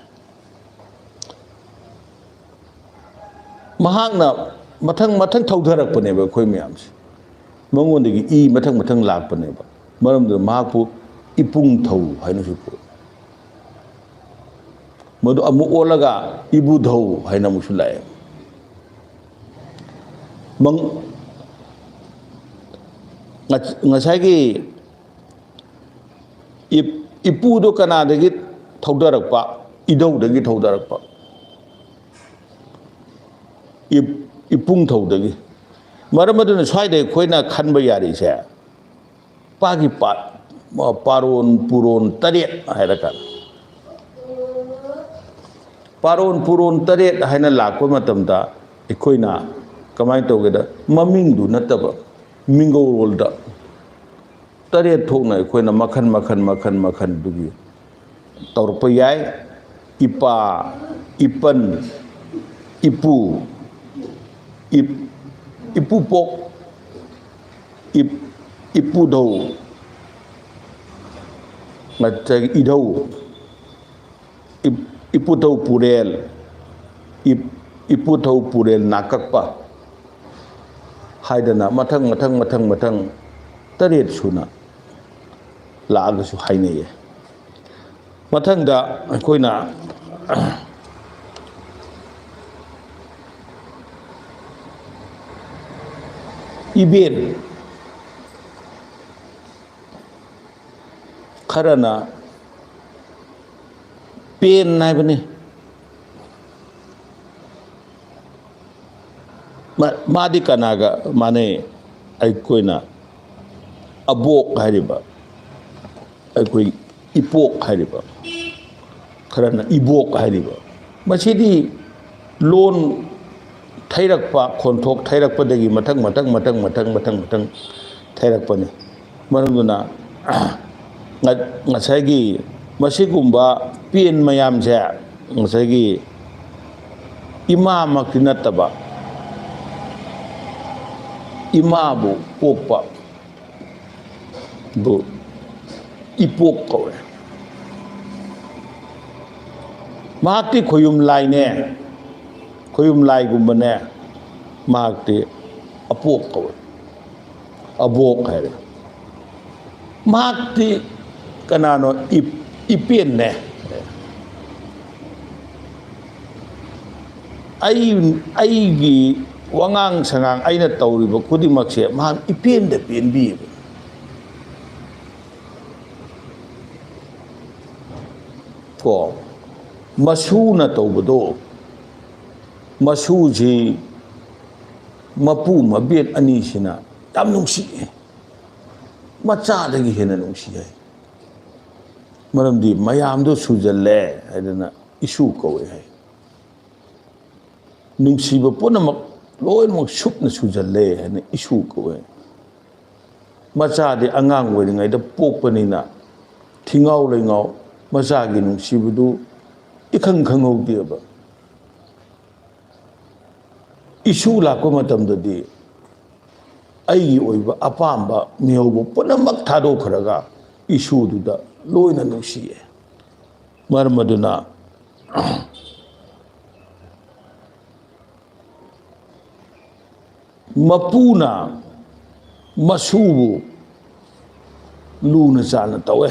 ꯃꯍꯥꯛꯅ ꯃꯊꯪ ꯃꯊꯪ ꯊꯧꯊꯔꯛꯄꯅꯦꯕ ꯑꯩꯈꯣꯏ ꯃꯌꯥꯝꯁꯦ꯫ ꯃꯉꯣꯟꯗꯒꯤ ꯏ ꯃꯊꯪ ꯃꯊꯪ ꯂꯥꯛꯄꯅꯦꯕ꯫ ꯃꯔꯝꯗꯨꯅ ꯃꯍꯥꯛꯄꯨ ꯏꯄꯨꯡ ꯊꯧ ꯍꯥꯏꯅꯁꯨ ꯀꯧꯏ꯫ ꯃꯗꯨ ꯑꯃꯨꯛ ꯑꯣꯜꯂꯒ ꯏꯕꯨꯙꯧ ꯍꯥꯏꯅ ꯑꯃꯨꯛꯁꯨ ꯂꯥꯛꯑꯦ꯫ ꯃꯪ-, ꯉ-, ꯉꯁꯥꯏꯒꯤ ꯏꯞ-, ꯏꯄꯨꯗꯣ ꯀꯅꯥꯗꯒꯤ ꯊꯧꯗꯔꯛꯄ? ꯏꯙꯧꯗꯒꯤ ꯊꯧꯗꯔꯛꯄ꯫ ꯏꯞ-, ꯏꯄꯨꯡ ꯊꯧꯗꯒꯤ꯫ ꯃꯔꯝ ꯑꯗꯨꯅ ꯁ꯭ꯋꯥꯏꯗ ꯑꯩꯈꯣꯏꯅ ꯈꯟꯕ ꯌꯥꯔꯤꯁꯦ, ꯄꯥꯒꯤ ꯄꯥ-, ꯄꯥꯔꯣꯟ ꯄꯨꯔꯣꯟ ꯇꯔꯦꯠ ꯍꯥꯏꯔꯀꯥꯟꯗ, ꯄꯥꯔꯣꯟ ꯄꯨꯔꯣꯟ ꯇꯔꯦꯠ ꯍꯥꯏꯅ ꯂꯥꯛꯄ ꯃꯇꯝꯗ ꯑꯩꯈꯣꯏꯅ ꯀꯃꯥꯏꯅ ꯇꯧꯒꯦꯗ, ꯃꯃꯤꯡꯗꯨ ꯅꯠꯇꯕ, ꯃꯤꯡꯒꯧꯔꯣꯜꯗ ꯇꯔꯦꯠ ꯊꯣꯛꯅ ꯑꯩꯈꯣꯏꯅ ꯃꯈꯟ, ꯃꯈꯟ, ꯃꯈꯟ, ꯃꯈꯟꯗꯨꯒꯤ ꯇꯧꯔꯛꯄ ꯌꯥꯏ꯫ ꯏꯄꯥ, ꯏꯄꯟ, ꯏꯄꯨ, ꯏꯞ-, ꯏꯄꯨꯄꯣꯛ, ꯏꯞ-, ꯏꯄꯨꯙꯧ, ꯅꯠꯇ꯭ꯔꯒ ꯏꯙꯧ, ꯏꯞ-, ꯏꯄꯨꯊꯧ ꯄꯨꯔꯦꯜ, ꯏꯞ-, ꯏꯄꯨꯊꯧ ꯄꯨꯔꯦꯜ ꯅꯥꯀꯛꯄ ꯍꯥꯏꯗꯅ ꯃꯊꯪ, ꯃꯊꯪ, ꯃꯊꯪ, ꯃꯊꯪ ꯇꯔꯦꯠ ꯁꯨꯅ ꯂꯥꯛꯑꯒꯁꯨ ꯍꯥꯏꯅꯩꯌꯦ꯫ ꯃꯊꯪꯗ ꯑꯩꯈꯣꯏꯅ ꯏꯕꯦꯟ, ꯈꯔꯅ ꯄꯦꯟ ꯍꯥꯏꯕꯅꯤ꯫ ꯃꯥ-, ꯃꯥꯗꯤ ꯀꯅꯥꯒ ꯃꯥꯟꯅꯩ? ꯑꯩꯈꯣꯏꯅ ꯑꯕꯣꯛ ꯍꯥꯏꯔꯤꯕ, ꯑꯩꯈꯣꯏ ꯏꯄꯣꯛ ꯍꯥꯏꯔꯤꯕ, ꯈꯔꯅ ꯏꯕꯣꯛ ꯍꯥꯏꯔꯤꯕ, ꯃꯁꯤꯗꯤ ꯂꯣꯟ ꯊꯩꯔꯛꯄ, ꯈꯣꯟꯊꯣꯛ ꯊꯩꯔꯛꯄꯗꯒꯤ ꯃꯊꯪ ꯃꯊꯪ ꯃꯊꯪ ꯃꯊꯪ ꯃꯊꯪ ꯃꯊꯪ ꯊꯩꯔꯛꯄꯅꯤ꯫ ꯃꯔꯝ ꯑꯗꯨꯅ ꯉ-, ꯉꯁꯥꯏꯒꯤ ꯃꯁꯤꯒꯨꯝꯕ ꯄꯦꯟ ꯃꯌꯥꯝꯁꯦ ꯉꯁꯥꯏꯒꯤ ꯏꯃꯥꯃꯛꯇꯤ ꯅꯠꯇꯕ, ꯏꯃꯥꯕꯨ ꯄꯣꯛꯄ ꯕꯨ ꯏꯄꯣꯛ ꯀꯧꯋꯦ꯫ ꯃꯍꯥꯛꯇꯤ ꯈꯣꯌꯨꯝ ꯂꯥꯏꯅꯦ, ꯈꯣꯌꯨꯝ ꯂꯥꯏꯒꯨꯝꯕꯅꯦ꯫ ꯃꯍꯥꯛꯇꯤ ꯑꯄꯣꯛ ꯀꯧꯋꯦ, ꯑꯕꯣꯛ ꯍꯥꯏꯔꯦ꯫ ꯃꯍꯥꯛꯇꯤ ꯀꯅꯥꯅꯣ? ꯏꯞ-, ꯏꯄꯦꯟꯅꯦ꯫ ꯑꯩ, ꯑꯩꯒꯤ ꯋꯥꯉꯥꯡ ꯁꯉꯥꯡ, ꯑꯩꯅ ꯇꯧꯔꯤꯕ ꯈꯨꯗꯤꯡꯃꯛꯁꯦ ꯃꯍꯥꯛ ꯏꯄꯦꯟꯗ ꯄꯦꯟꯕꯤꯌꯦꯕ꯫ ꯀꯣ, ꯃꯁꯨꯅ ꯇꯧꯕꯗꯣ, ꯃꯁꯨꯁꯤ ꯃꯄꯨ ꯃꯕꯦꯟ ꯑꯅꯤꯁꯤꯅ ꯌꯥꯝ ꯅꯨꯡꯁꯤꯌꯦ, ꯃꯆꯥꯗꯒꯤ ꯍꯦꯟꯅ ꯅꯨꯡꯁꯤ ꯍꯥꯏ꯫ ꯃꯔꯝꯗꯤ ꯃꯌꯥꯝꯗꯣ ꯁꯨꯖꯜꯂꯦ ꯍꯥꯏꯗꯅ ꯏꯁꯨ ꯀꯧꯋꯦ ꯍꯥꯏ꯫ ꯅꯨꯡꯁꯤꯕ ꯄꯨꯝꯅꯃꯛ ꯂꯣꯏꯅꯃꯛ ꯁꯨꯞꯅ ꯁꯨꯖꯜꯂꯦ ꯍꯥꯏꯅ ꯏꯁꯨ ꯀꯧꯋꯦ꯫ ꯃꯆꯥꯗꯤ ꯑꯉꯥꯡ ꯑꯣꯏꯔꯤꯉꯩꯗ ꯄꯣꯛꯄꯅꯤꯅ ꯊꯤꯉꯥꯎ ꯂꯩꯉꯥꯎ, ꯃꯆꯥꯒꯤ ꯅꯨꯡꯁꯤꯕꯗꯨ ꯏꯈꯪ ꯈꯪꯍꯧꯗꯦꯕ꯫ ꯏꯁꯨ ꯂꯥꯛꯄ ꯃꯇꯝꯗꯗꯤ ꯑꯩꯒꯤ ꯑꯣꯏꯕ ꯑꯄꯥꯝꯕ ꯃꯤꯍꯧꯕ ꯄꯨꯝꯅꯃꯛ ꯊꯥꯗꯣꯛꯈ꯭ꯔꯒ ꯏꯁꯨꯗꯨꯗ ꯂꯣꯏꯅ ꯅꯨꯡꯁꯤꯌꯦ꯫ ꯃꯔꯝ ꯑꯗꯨꯅ ꯃꯄꯨꯅ ꯃꯁꯨꯕꯨ ꯂꯨꯅ ꯆꯥꯟꯅ ꯇꯧꯋꯦ꯫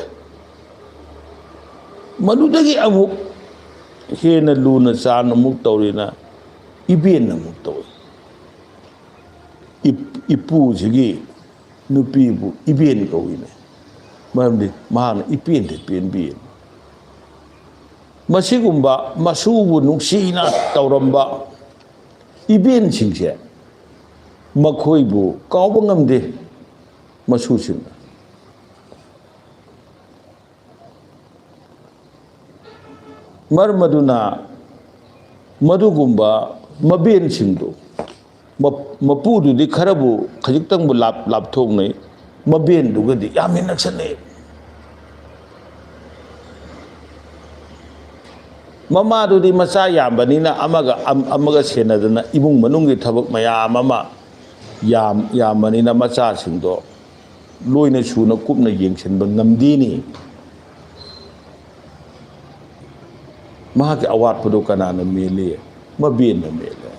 ꯃꯗꯨꯗꯒꯤ ꯑꯃꯨꯛ ꯍꯦꯟꯅ ꯂꯨꯅ ꯆꯥꯟꯅ ꯑꯃꯨꯛ ꯇꯧꯔꯤꯅ ꯏꯕꯦꯟꯅ ꯑꯃꯨꯛ ꯇꯧꯋꯦ꯫ ꯏꯞ-, ꯏꯄꯨꯁꯤꯒꯤ ꯅꯨꯄꯤꯕꯨ ꯏꯕꯦꯟ ꯀꯧꯏꯅꯦ꯫ ꯃꯔꯝꯗꯤ ꯃꯍꯥꯛꯅ ꯏꯄꯦꯟꯗ ꯄꯦꯟꯕꯤ꯫ ꯃꯁꯤꯒꯨꯝꯕ ꯃꯁꯨꯕꯨ ꯅꯨꯡꯁꯤꯅ ꯇꯧꯔꯝꯕ ꯏꯕꯦꯟꯁꯤꯡꯁꯦ ꯃꯈꯣꯏꯕꯨ ꯀꯥꯎꯕ ꯉꯝꯗꯦ ꯃꯁꯨꯁꯤꯡꯅ꯫ ꯃꯔꯝ ꯑꯗꯨꯅ ꯃꯗꯨꯒꯨꯝꯕ ꯃꯕꯦꯟꯁꯤꯡꯗꯨ, ꯃ-, ꯃꯄꯨꯗꯨꯗꯤ ꯈꯔꯕꯨ ꯈꯖꯤꯛꯇꯪꯕꯨ ꯂꯥꯞ-, ꯂꯥꯞꯊꯣꯛꯅꯩ, ꯃꯕꯦꯟꯗꯨꯒꯗꯤ ꯌꯥꯝ ꯍꯦꯟꯅ ꯅꯛꯁꯟꯅꯩ꯫ ꯃꯃꯥꯗꯨꯗꯤ ꯃꯆꯥ ꯌꯥꯝꯕꯅꯤꯅ ꯑꯃꯒ ꯑꯝ-, ꯑꯃꯒ ꯁꯦꯟꯅꯗꯅ ꯏꯃꯨꯡ ꯃꯅꯨꯡꯒꯤ ꯊꯕꯛ ꯃꯌꯥꯝ ꯑꯃ ꯌꯥꯝ-, ꯌꯥꯝꯕꯅꯤꯅ ꯃꯆꯥꯁꯤꯡꯗꯣ ꯂꯣꯏꯅ ꯁꯨꯅ ꯀꯨꯞꯅ ꯌꯦꯡꯁꯤꯟꯕ ꯉꯝꯗꯦꯅꯤ꯫ ꯃꯍꯥꯛꯀꯤ ꯑꯋꯥꯠꯄꯗꯨ ꯀꯅꯥꯅ ꯃꯦꯜꯂꯤ? ꯃꯕꯦꯟꯅ ꯃꯦꯜꯂꯦ꯫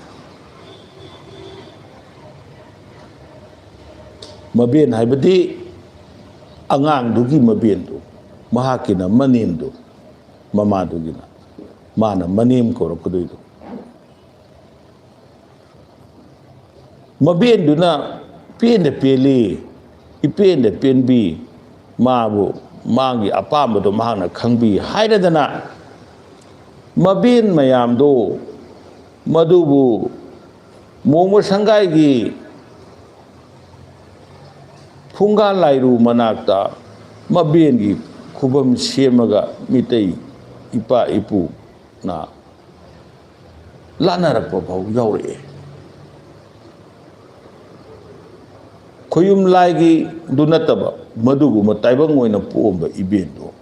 ꯃꯕꯦꯟ ꯍꯥꯏꯕꯗꯤ ꯑꯉꯥꯡꯗꯨꯒꯤ ꯃꯕꯦꯟꯗꯨ, ꯃꯍꯥꯛꯀꯤꯅ ꯃꯅꯦꯝꯗꯨ, ꯃꯃꯥꯗꯨꯒꯤꯅ꯫ ꯃꯥꯅ ꯃꯅꯦꯝ ꯀꯧꯔꯛꯀꯗꯣꯏꯗꯣ꯫ ꯃꯕꯦꯟꯗꯨꯅ ꯄꯦꯟꯗ ꯄꯦꯜꯂꯤ, ꯏꯄꯦꯟꯗ ꯄꯦꯟꯕꯤ, ꯃꯥꯕꯨ ꯃꯥꯒꯤ ꯑꯄꯥꯝꯕꯗꯣ ꯃꯍꯥꯛꯅ ꯈꯪꯕꯤ ꯍꯥꯏꯔꯗꯅ, ꯃꯕꯦꯟ ꯃꯌꯥꯝꯗꯣ ꯃꯗꯨꯕꯨ ꯃꯣꯡꯕ ꯁꯪꯒꯥꯏꯒꯤ ꯐꯨꯡꯒꯥ ꯂꯥꯏꯔꯨ ꯃꯅꯥꯛꯇ ꯃꯕꯦꯟꯒꯤ ꯈꯨꯕꯝ ꯁꯦꯝꯃꯒ ꯃꯤꯇꯩ ꯏꯄꯥ ꯏꯄꯨꯅ ꯂꯥꯠꯅꯔꯛꯄ ꯐꯥꯎ ꯌꯥꯎꯔꯛꯑꯦ꯫ ꯈꯣꯌꯨꯝ ꯂꯥꯏꯒꯤꯗꯨ ꯅꯠꯇꯕ, ꯃꯗꯨꯒꯨꯝꯕ ꯇꯥꯏꯕꯪ ꯑꯣꯏꯅ ꯄꯣꯛꯑꯝꯕ ꯏꯕꯦꯟꯗꯣ,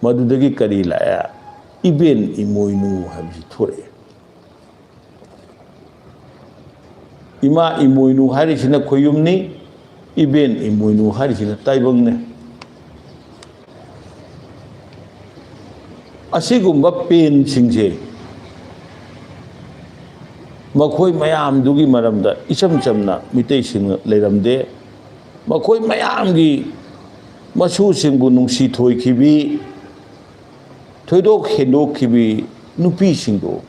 ꯃꯗꯨꯗꯒꯤ ꯀꯔꯤ ꯂꯥꯛꯑꯦ? ꯏꯕꯦꯟ ꯏꯃꯣꯏꯅꯨ ꯍꯥꯏꯕꯁꯤ ꯊꯣꯔꯛꯑꯦ꯫ ꯏꯃꯥ ꯏꯃꯣꯏꯅꯨ ꯍꯥꯏꯔꯤꯁꯤꯅ ꯈꯣꯌꯨꯝꯅꯤ, ꯏꯕꯦꯟ ꯏꯃꯣꯏꯅꯨ ꯍꯥꯏꯔꯤꯁꯤꯅ ꯇꯥꯏꯕꯪꯅꯤ꯫ ꯑꯁꯤꯒꯨꯝꯕ ꯄꯦꯟꯁꯤꯡꯁꯦ ꯃꯈꯣꯏ ꯃꯌꯥꯝꯗꯨꯒꯤ ꯃꯔꯝꯗ ꯏꯆꯝ ꯆꯝꯅ ꯃꯤꯇꯩꯁꯤꯡꯅ ꯂꯩꯔꯝꯗꯦ꯫ ꯃꯈꯣꯏ ꯃꯌꯥꯝꯒꯤ ꯃꯁꯨꯁꯤꯡꯕꯨ ꯅꯨꯡꯁꯤ ꯊꯣꯏꯈꯤꯕꯤ, ꯊꯣꯏꯗꯣꯛ ꯍꯦꯟꯗꯣꯛꯈꯤꯕꯤ ꯅꯨꯄꯤꯁꯤꯡꯗꯣ,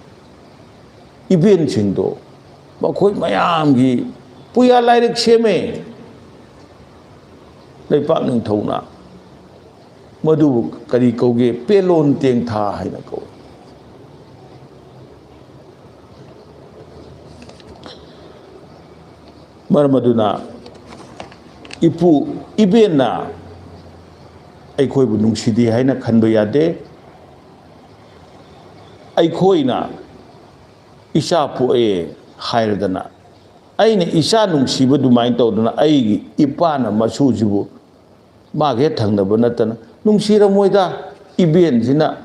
ꯏꯕꯦꯟꯁꯤꯡꯗꯣ, ꯃꯈꯣꯏ ꯃꯌꯥꯝꯒꯤ ꯄꯨꯌꯥ ꯂꯥꯏꯔꯤꯛ ꯁꯦꯝꯃꯦ ꯂꯩꯄꯥꯛ ꯅꯤꯡꯊꯧꯅ꯫ ꯃꯗꯨꯕꯨ ꯀꯔꯤ ꯀꯧꯒꯦ? ꯄꯦꯂꯣꯟ ꯇꯦꯡꯊꯥ ꯍꯥꯏꯅ ꯀꯧꯏ꯫ ꯃꯔꯝ ꯑꯗꯨꯅ ꯏꯄꯨ ꯏꯕꯦꯟꯅ ꯑꯩꯈꯣꯏꯕꯨ ꯅꯨꯡꯁꯤꯗꯦ ꯍꯥꯏꯅ ꯈꯟꯕ ꯌꯥꯗꯦ꯫ ꯑꯩꯈꯣꯏꯅ ꯏꯆꯥ ꯄꯣꯛꯑꯦ ꯍꯥꯏꯔꯗꯅ, ꯑꯩꯅ ꯏꯆꯥ ꯅꯨꯡꯁꯤꯕ ꯑꯗꯨꯃꯥꯏꯅ ꯇꯧꯗꯅ ꯑꯩꯒꯤ ꯏꯄꯥꯅ ꯃꯁꯨꯁꯤꯕꯨ ꯃꯥꯒ ꯍꯦꯛ ꯊꯪꯅꯕ ꯅꯠꯇꯅ ꯅꯨꯡꯁꯤꯔꯝꯃꯣꯏꯗ꯫ ꯏꯕꯦꯟꯁꯤꯅ,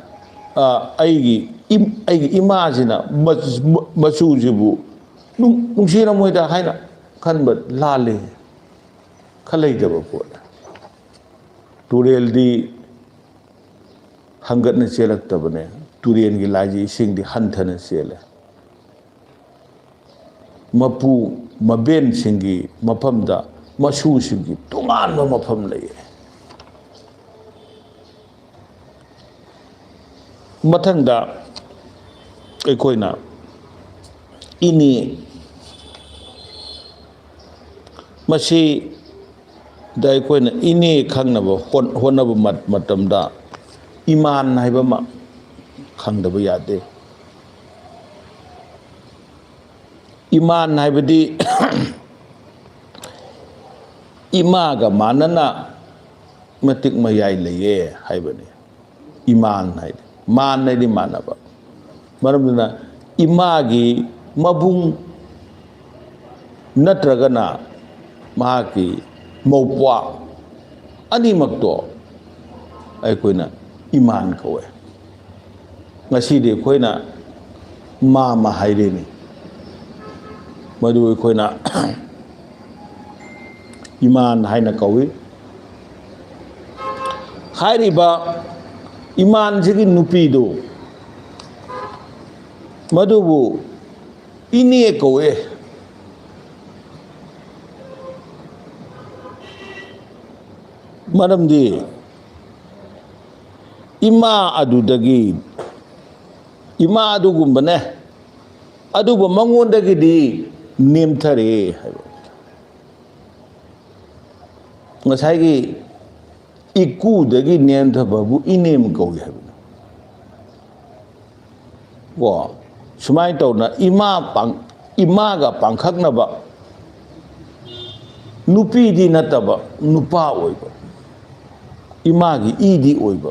ꯑ, ꯑꯩꯒꯤ ꯏꯝ-, ꯑꯩꯒꯤ ꯏꯃꯥꯁꯤꯅ ꯃꯆ-, ꯃꯆꯨꯁꯤꯕꯨ ꯅꯨꯡ-, ꯅꯨꯡꯁꯤꯔꯝꯃꯣꯏꯗ ꯍꯥꯏꯅ ꯈꯟꯕ ꯂꯥꯜꯂꯤ, ꯈꯜꯂꯩꯗꯕ ꯄꯣꯠꯅꯤ꯫ ꯇꯨꯔꯦꯜꯗꯤ ꯍꯪꯒꯠꯅ ꯆꯦꯜꯂꯛꯇꯕꯅꯦ, ꯇꯨꯔꯦꯜꯒꯤ ꯂꯥꯏꯁꯦ ꯏꯁꯤꯡꯗꯤ ꯍꯟꯊꯅ ꯆꯦꯜꯂꯦ꯫ ꯃꯄꯨ ꯃꯕꯦꯟꯁꯤꯡꯒꯤ ꯃꯐꯝꯗ ꯃꯁꯨꯁꯤꯡꯒꯤ ꯇꯣꯉꯥꯟꯕ ꯃꯐꯝ ꯂꯩꯌꯦ꯫ ꯃꯊꯪꯗ ꯑꯩꯈꯣꯏꯅ ꯏꯅꯦ, ꯃꯁꯤꯗ ꯑꯩꯈꯣꯏꯅ ꯏꯅꯦ ꯈꯪꯅꯕ ꯍꯣꯠ-, ꯍꯣꯠꯅꯕ ꯃꯠ-, ꯃꯇꯝꯗ ꯏꯃꯥꯟ ꯍꯥꯏꯕ ꯑꯃ ꯈꯪꯗꯕ ꯌꯥꯗꯦ꯫ ꯏꯃꯥꯟ ꯍꯥꯏꯕꯗꯤ ꯏꯃꯥꯒ ꯃꯥꯟꯅꯅ ꯃꯇꯤꯛ ꯃꯌꯥꯏ ꯂꯩꯌꯦ ꯍꯥꯏꯕꯅꯤ꯫ ꯏꯃꯥꯟ ꯍꯥꯏꯗꯤ, ꯃꯥꯟ ꯍꯥꯏꯗꯤ ꯃꯥꯟꯅꯕ꯫ ꯃꯔꯝ ꯑꯗꯨꯅ ꯏꯃꯥꯒꯤ ꯃꯕꯨꯡ ꯅꯠꯇ꯭ꯔꯒꯅ ꯃꯍꯥꯛꯀꯤ ꯃꯧꯄ꯭ꯋꯥ ꯑꯅꯤꯃꯛꯇꯣ ꯑꯩꯈꯣꯏꯅ ꯏꯃꯥꯟ ꯀꯧꯋꯦ꯫ ꯉꯁꯤꯗꯤ ꯑꯩꯈꯣꯏꯅ ꯃꯥꯃ ꯍꯥꯏꯔꯤꯅꯤ꯫ ꯃꯗꯨ ꯑꯩꯈꯣꯏꯅ ꯏꯃꯥꯟ ꯍꯥꯏꯅ ꯀꯧꯏ꯫ ꯍꯥꯏꯔꯤꯕ ꯏꯃꯥꯟꯁꯤꯒꯤ ꯅꯨꯄꯤꯗꯨ, ꯃꯗꯨꯕꯨ ꯏꯅꯦ ꯀꯧꯋꯦ꯫ ꯃꯔꯝꯗꯤ ꯏꯃꯥ ꯑꯗꯨꯗꯒꯤ, ꯏꯃꯥ ꯑꯗꯨꯒꯨꯝꯕꯅꯦ, ꯑꯗꯨꯕꯨ ꯃꯉꯣꯟꯗꯒꯤꯗꯤ ꯅꯦꯝꯊꯔꯦ ꯍꯥꯏꯕ꯫ ꯉꯁꯥꯏꯒꯤ ꯏꯀꯨꯗꯒꯤ ꯅꯦꯝꯊꯕꯕꯨ ꯏꯅꯦꯝ ꯀꯧꯏ ꯍꯥꯏꯕꯅꯤ꯫ ꯀꯣ, ꯁꯨꯃꯥꯏꯅ ꯇꯧꯗꯅ ꯏꯃꯥ ꯄꯥꯡ-, ꯏꯃꯥꯒ ꯄꯥꯡꯈꯛꯅꯕ ꯅꯨꯄꯤꯗꯤ ꯅꯠꯇꯕ, ꯅꯨꯄꯥ ꯑꯣꯏꯕ, ꯏꯃꯥꯒꯤ ꯏꯗꯤ ꯑꯣꯏꯕ,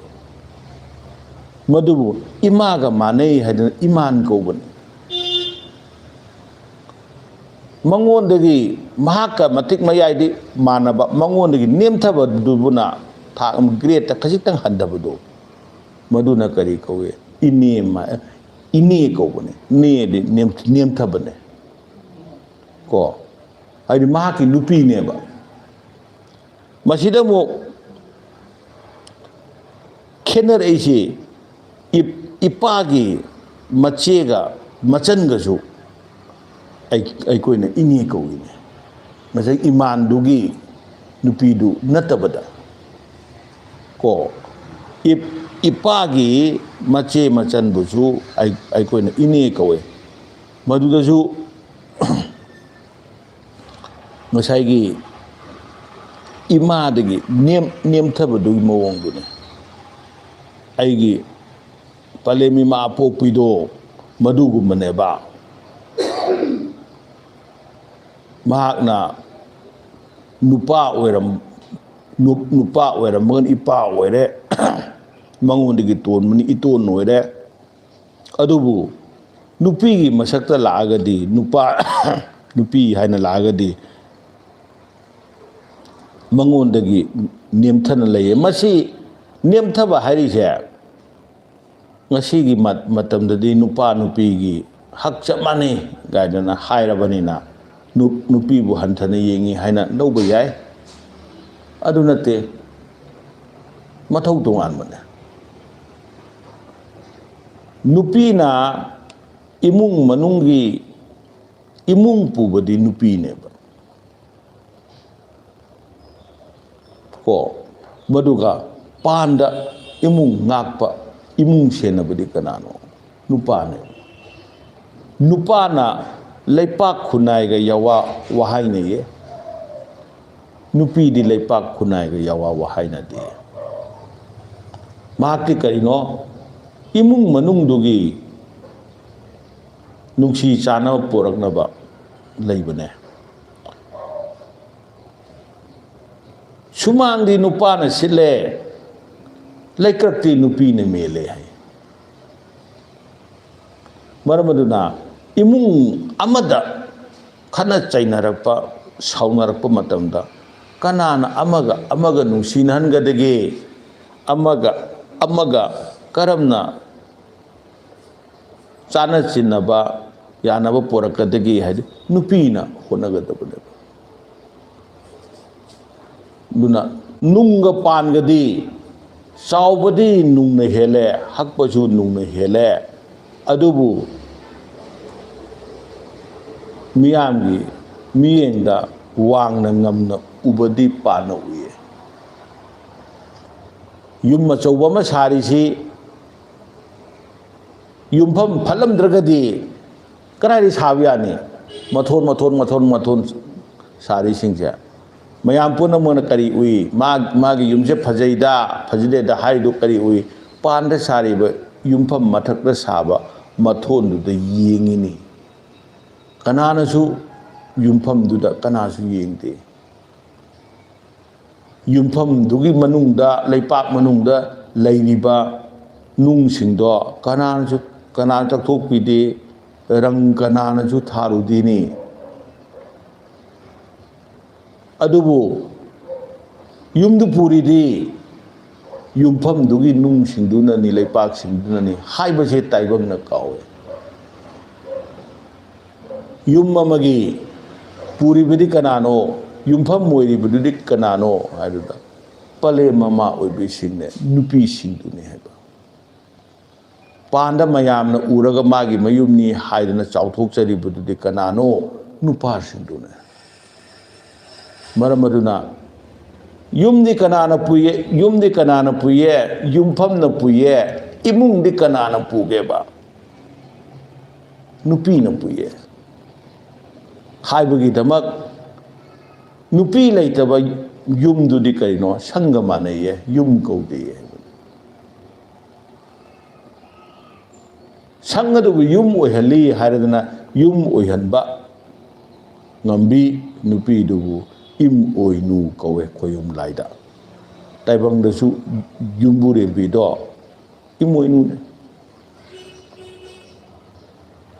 ꯃꯗꯨꯕꯨ ꯏꯃꯥꯒ ꯃꯥꯟꯅꯩ ꯍꯥꯏꯗꯅ ꯏꯃꯥꯟ ꯀꯧꯕꯅꯤ꯫ ꯃꯉꯣꯟꯗꯒꯤ, ꯃꯍꯥꯛꯀ ꯃꯇꯤꯛ ꯃꯌꯥꯏꯗꯤ ꯃꯥꯟꯅꯕ, ꯃꯉꯣꯟꯗꯒꯤ ꯅꯦꯝꯊꯕꯗꯨꯕꯨꯅ ꯊꯥꯛ ꯑꯃ, ꯒ꯭ꯔꯦꯗꯇ ꯈꯖꯤꯛꯇꯪ ꯍꯟꯊꯕꯗꯣ, ꯃꯗꯨꯅ ꯀꯔꯤ ꯀꯧꯏ? ꯏꯅꯦ ꯃꯥ-, ꯏꯅꯦ ꯀꯧꯕꯅꯦ꯫ ꯅꯦꯗꯤ ꯅꯦꯝ-, ꯅꯦꯝꯊꯕꯅꯦ꯫ ꯀꯣ? ꯍꯥꯏꯗꯤ ꯃꯍꯥꯛꯀꯤ ꯅꯨꯄꯤꯅꯦꯕ꯫ ꯃꯁꯤꯗ ꯑꯃꯨꯛ ꯈꯦꯠꯅꯔꯛꯏꯁꯤ, ꯏꯞ-, ꯏꯄꯥꯒꯤ ꯃꯆꯦꯒ ꯃꯆꯟꯒꯁꯨ ꯑꯩ-, ꯑꯩꯈꯣꯏꯅ ꯏꯅꯦ ꯀꯧꯏꯅꯦ꯫ ꯉꯁꯥꯏ ꯏꯃꯥꯟꯗꯨꯒꯤ ꯅꯨꯄꯤꯗꯨ ꯅꯠꯇꯕꯗ꯫ ꯀꯣ? ꯏꯞ-, ꯏꯄꯥꯒꯤ ꯃꯆꯦ ꯃꯆꯟꯕꯨꯁꯨ ꯑꯩ-, ꯑꯩꯈꯣꯏꯅ ꯏꯅꯦ ꯀꯧꯏ꯫ ꯃꯗꯨꯗꯁꯨ ꯉꯁꯥꯏꯒꯤ ꯏꯃꯥꯗꯒꯤ ꯅꯦꯝ-, ꯅꯦꯝꯊꯕꯗꯨꯒꯤ ꯃꯑꯣꯡꯗꯨꯅꯤ꯫ ꯑꯩꯒꯤ ꯄꯂꯦꯝ ꯏꯃꯥ ꯄꯣꯛꯄꯤꯗꯣ ꯃꯗꯨꯒꯨꯝꯕꯅꯦꯕ꯫ ꯃꯍꯥꯛꯅ ꯅꯨꯄꯥ ꯑꯣꯏꯔꯝ-, ꯅꯨ-, ꯅꯨꯄꯥ ꯑꯣꯏꯔꯝꯃꯒꯅ ꯏꯄꯥ ꯑꯣꯏꯔꯦ, ꯃꯉꯣꯟꯗꯒꯤ ꯇꯣꯟꯕꯅꯤ ꯏꯇꯣꯟ ꯑꯣꯏꯔꯦ꯫ ꯑꯗꯨꯕꯨ ꯅꯨꯄꯤꯒꯤ ꯃꯁꯛꯇ ꯂꯥꯛꯑꯒꯗꯤ, ꯅꯨꯄꯥ, ꯅꯨꯄꯤ ꯍꯥꯏꯅ ꯂꯥꯛꯑꯒꯗꯤ, ꯃꯉꯣꯟꯗꯒꯤ ꯅꯦꯝꯊꯅ ꯂꯩꯌꯦ꯫ ꯃꯁꯤ ꯅꯦꯝꯊꯕ ꯍꯥꯏꯔꯤꯁꯦ, ꯉꯁꯤꯒꯤ ꯃꯠ-, ꯃꯇꯝꯗꯗꯤ ꯅꯨꯄꯥ ꯅꯨꯄꯤꯒꯤ ꯍꯛ ꯆꯞ ꯃꯥꯟꯅꯩ ꯀꯥꯏꯗꯅ ꯍꯥꯏꯔꯕꯅꯤꯅ, ꯅꯨ-, ꯅꯨꯄꯤꯕꯨ ꯍꯟꯊꯅ ꯌꯦꯡꯉꯤ ꯍꯥꯏꯅ ꯂꯧꯕ ꯌꯥꯏ꯫ ꯑꯗꯨ ꯅꯠꯇꯦ, ꯃꯊꯧ ꯇꯣꯉꯥꯟꯕꯅꯦ꯫ ꯅꯨꯄꯤꯅ ꯏꯃꯨꯡ ꯃꯅꯨꯡꯒꯤ, ꯏꯃꯨꯡ ꯄꯨꯕꯗꯤ ꯅꯨꯄꯤꯅꯦꯕ꯫ ꯀꯣ? ꯃꯗꯨꯒ ꯄꯥꯟꯗ ꯏꯃꯨꯡ ꯉꯥꯛꯄ, ꯏꯃꯨꯡ ꯁꯦꯟꯅꯕꯗꯤ ꯀꯅꯥꯅꯣ? ꯅꯨꯄꯥꯅꯦ꯫ ꯅꯨꯄꯥꯅ ꯂꯩꯄꯥꯛ ꯈꯨꯟꯅꯥꯏꯒ ꯌꯥꯋꯥ ꯋꯥꯍꯥꯏꯅꯩꯌꯦ꯫ ꯅꯨꯄꯤꯗꯤ ꯂꯩꯄꯥꯛ ꯈꯨꯟꯅꯥꯏꯒ ꯌꯥꯋꯥ ꯋꯥꯍꯥꯏꯅꯗꯦ꯫ ꯃꯍꯥꯛꯇꯤ ꯀꯔꯤꯅꯣ? ꯏꯃꯨꯡ ꯃꯅꯨꯡꯗꯨꯒꯤ ꯅꯨꯡꯁꯤ ꯆꯥꯟꯅꯕ ꯄꯣꯔꯛꯅꯕ ꯂꯩꯕꯅꯦ꯫ ꯁꯨꯃꯥꯡꯗꯤ ꯅꯨꯄꯥꯅ ꯁꯤꯠꯂꯦ, ꯂꯩꯀ꯭ꯔꯛꯇꯤ ꯅꯨꯄꯤꯅ ꯃꯦꯜꯂꯦ ꯍꯥꯏ꯫ ꯃꯔꯝ ꯑꯗꯨꯅ ꯏꯃꯨꯡ ꯑꯃꯗ ꯈꯠꯅ ꯆꯩꯅꯔꯛꯄ, ꯁꯥꯎꯅꯔꯛꯄ ꯃꯇꯝꯗ ꯀꯅꯥꯅ ꯑꯃꯒ ꯑꯃꯒ ꯅꯨꯡꯁꯤꯅꯍꯟꯒꯗꯒꯦ? ꯑꯃꯒ ꯑꯃꯒ ꯀꯔꯝꯅ ꯆꯥꯅ ꯆꯤꯟꯅꯕ, ꯌꯥꯅꯕ ꯄꯣꯔꯛꯀꯗꯒꯦ ꯍꯥꯏꯗꯤ ꯅꯨꯄꯤꯅ ꯍꯣꯠꯅꯒꯗꯕꯅꯦꯕ꯫ ꯑꯗꯨꯅ ꯅꯨꯡꯒ ꯄꯥꯟꯒꯗꯤ ꯆꯥꯎꯕꯗꯤ ꯅꯨꯡꯅ ꯍꯦꯜꯂꯦ, ꯍꯛꯄꯁꯨ ꯅꯨꯡꯅ ꯍꯦꯜꯂꯦ꯫ ꯑꯗꯨꯕꯨ ꯃꯤꯌꯥꯝꯒꯤ ꯃꯤꯠꯌꯦꯡꯗ ꯋꯥꯡꯅ ꯉꯝꯅ ꯎꯕꯗꯤ ꯄꯥꯟꯅ ꯎꯏꯌꯦ꯫ ꯌꯨꯝ ꯑꯆꯧꯕ ꯑꯃ ꯁꯥꯔꯤꯁꯤ ꯌꯨꯝꯐꯝ ꯐꯠꯂꯝꯗ꯭ꯔꯒꯗꯤ ꯀꯗꯥꯏꯗꯒꯤ ꯁꯥꯕ ꯌꯥꯅꯤ? ꯃꯊꯣꯟ, ꯃꯊꯣꯟ, ꯃꯊꯣꯟ, ꯃꯊꯣꯟ ꯁꯥꯔꯤꯁꯤꯡꯁꯦ ꯃꯌꯥꯝ ꯄꯨꯝꯅꯃꯛꯅ ꯀꯔꯤ ꯎꯏ? ꯃꯥ-, ꯃꯥꯒꯤ ꯌꯨꯝꯁꯦ ꯐꯖꯩꯗ, ꯐꯖꯗꯦꯗ ꯍꯥꯏꯔꯤꯗꯨ ꯀꯔꯤ ꯎꯏ? ꯄꯥꯟꯗ ꯁꯥꯔꯤꯕ ꯌꯨꯝꯐꯝ ꯃꯊꯛꯇ ꯁꯥꯕ ꯃꯊꯣꯟꯗꯨꯗ ꯌꯦꯡꯉꯤꯅꯤ꯫ ꯀꯅꯥꯅꯁꯨ ꯌꯨꯝꯐꯝꯗꯨꯗ ꯀꯅꯥꯁꯨ ꯌꯦꯡꯗꯦ꯫ ꯌꯨꯝꯐꯝꯗꯨꯒꯤ ꯃꯅꯨꯡꯗ, ꯂꯩꯄꯥꯛ ꯃꯅꯨꯡꯗ ꯂꯩꯔꯤꯕ ꯅꯨꯡꯁꯤꯡꯗꯣ ꯀꯅꯥꯅꯁꯨ, ꯀꯅꯥꯅ ꯇꯛꯊꯣꯛꯄꯤꯗꯦ, ꯔꯪ ꯀꯅꯥꯅꯁꯨ ꯊꯥꯔꯨꯗꯦꯅꯤ꯫ ꯑꯗꯨꯕꯨ ꯌꯨꯝꯗꯨ ꯄꯨꯔꯤꯗꯤ ꯌꯨꯝꯐꯝꯗꯨꯒꯤ ꯅꯨꯡꯁꯤꯡꯗꯨꯅꯅꯤ, ꯂꯩꯄꯥꯛꯁꯤꯡꯗꯨꯅꯅꯤ ꯍꯥꯏꯕꯁꯦ ꯇꯥꯏꯕꯪꯅ ꯀꯥꯎꯏ꯫ ꯌꯨꯝ ꯑꯃꯒꯤ ꯄꯨꯔꯤꯕꯗꯤ ꯀꯅꯥꯅꯣ, ꯌꯨꯝꯐꯝ ꯑꯣꯏꯔꯤꯕꯗꯨꯗꯤ ꯀꯅꯥꯅꯣ ꯍꯥꯏꯗꯨꯗ ꯄꯂꯦꯝ ꯃꯃꯥ ꯑꯣꯏꯕꯤꯁꯤꯡꯅꯦ, ꯅꯨꯄꯤꯁꯤꯡꯗꯨꯅꯤ ꯍꯥꯏꯕ꯫ ꯄꯥꯟꯗ ꯃꯌꯥꯝꯅ ꯎꯔꯒ ꯃꯥꯒꯤ ꯃꯌꯨꯝꯅꯤ ꯍꯥꯏꯗꯅ ꯆꯥꯎꯊꯣꯛꯆꯔꯤꯕꯗꯨꯗꯤ ꯀꯅꯥꯅꯣ? ꯅꯨꯄꯥꯁꯤꯡꯗꯨꯅꯦ꯫ ꯃꯔꯝ ꯑꯗꯨꯅ ꯌꯨꯝꯗꯤ ꯀꯅꯥꯅ ꯄꯨꯏꯌꯦ? ꯌꯨꯝꯗꯤ ꯀꯅꯥꯅ ꯄꯨꯏꯌꯦ? ꯌꯨꯝꯐꯝꯅ ꯄꯨꯏꯌꯦ꯫ ꯏꯃꯨꯡꯗꯤ ꯀꯅꯥꯅ ꯄꯨꯒꯦꯕ? ꯅꯨꯄꯤꯅ ꯄꯨꯏꯌꯦ꯫ ꯍꯥꯏꯕꯒꯤꯗꯃꯛ ꯅꯨꯄꯤ ꯂꯩꯇꯕ ꯌꯨꯝꯗꯨꯗꯤ ꯀꯔꯤꯅꯣ? ꯁꯪꯒ ꯃꯥꯟꯅꯩꯌꯦ, ꯌꯨꯝ ꯀꯧꯗꯦꯌꯦ꯫ ꯁꯪ ꯑꯗꯨꯕꯨ ꯌꯨꯝ ꯑꯣꯏꯍꯜꯂꯤ ꯍꯥꯏꯔꯗꯅ ꯌꯨꯝ ꯑꯣꯏꯍꯟꯕ ꯉꯝꯕꯤ ꯅꯨꯄꯤꯗꯨꯕꯨ ꯏꯝ ꯑꯣꯏꯅꯨ ꯀꯧꯋꯦ ꯈꯣꯌꯨꯝ ꯂꯥꯏꯗ꯫ ꯇꯥꯏꯕꯪꯗꯁꯨ ꯌꯨꯝꯕꯨꯔꯦꯝꯕꯤꯗꯣ ꯏꯝ ꯑꯣꯏꯅꯨꯅꯦ꯫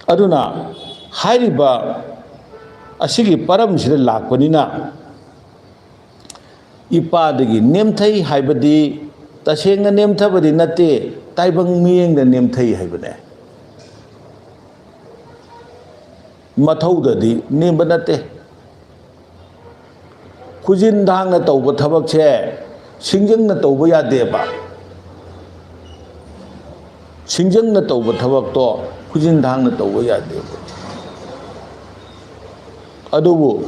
ꯑꯗꯨꯅ ꯍꯥꯏꯔꯤꯕ ꯑꯁꯤꯒꯤ ꯄꯔꯝꯁꯤꯗ ꯂꯥꯛꯄꯅꯤꯅ, ꯏꯄꯥꯗꯒꯤ ꯅꯦꯝꯊꯩ ꯍꯥꯏꯕꯗꯤ ꯇꯁꯦꯡꯅ ꯅꯦꯝꯊꯕꯗꯤ ꯅꯠꯇꯦ, ꯇꯥꯏꯕꯪ ꯃꯤꯠꯌꯦꯡꯗ ꯅꯦꯝꯊꯩ ꯍꯥꯏꯕꯅꯦ꯫ ꯃꯊꯧꯗꯗꯤ ꯅꯦꯝꯕ ꯅꯠꯇꯦ꯫ ꯈꯨꯖꯤꯟ ꯊꯥꯡꯅ ꯇꯧꯕ ꯊꯕꯛꯁꯦ ꯁꯤꯡꯖꯪꯅ ꯇꯧꯕ ꯌꯥꯗꯦꯕ꯫ ꯁꯤꯡꯖꯪꯅ ꯇꯧꯕ ꯊꯕꯛꯇꯣ ꯈꯨꯖꯤꯟ ꯊꯥꯡꯅ ꯇꯧꯕ ꯌꯥꯗꯦꯕ꯫ ꯑꯗꯨꯕꯨ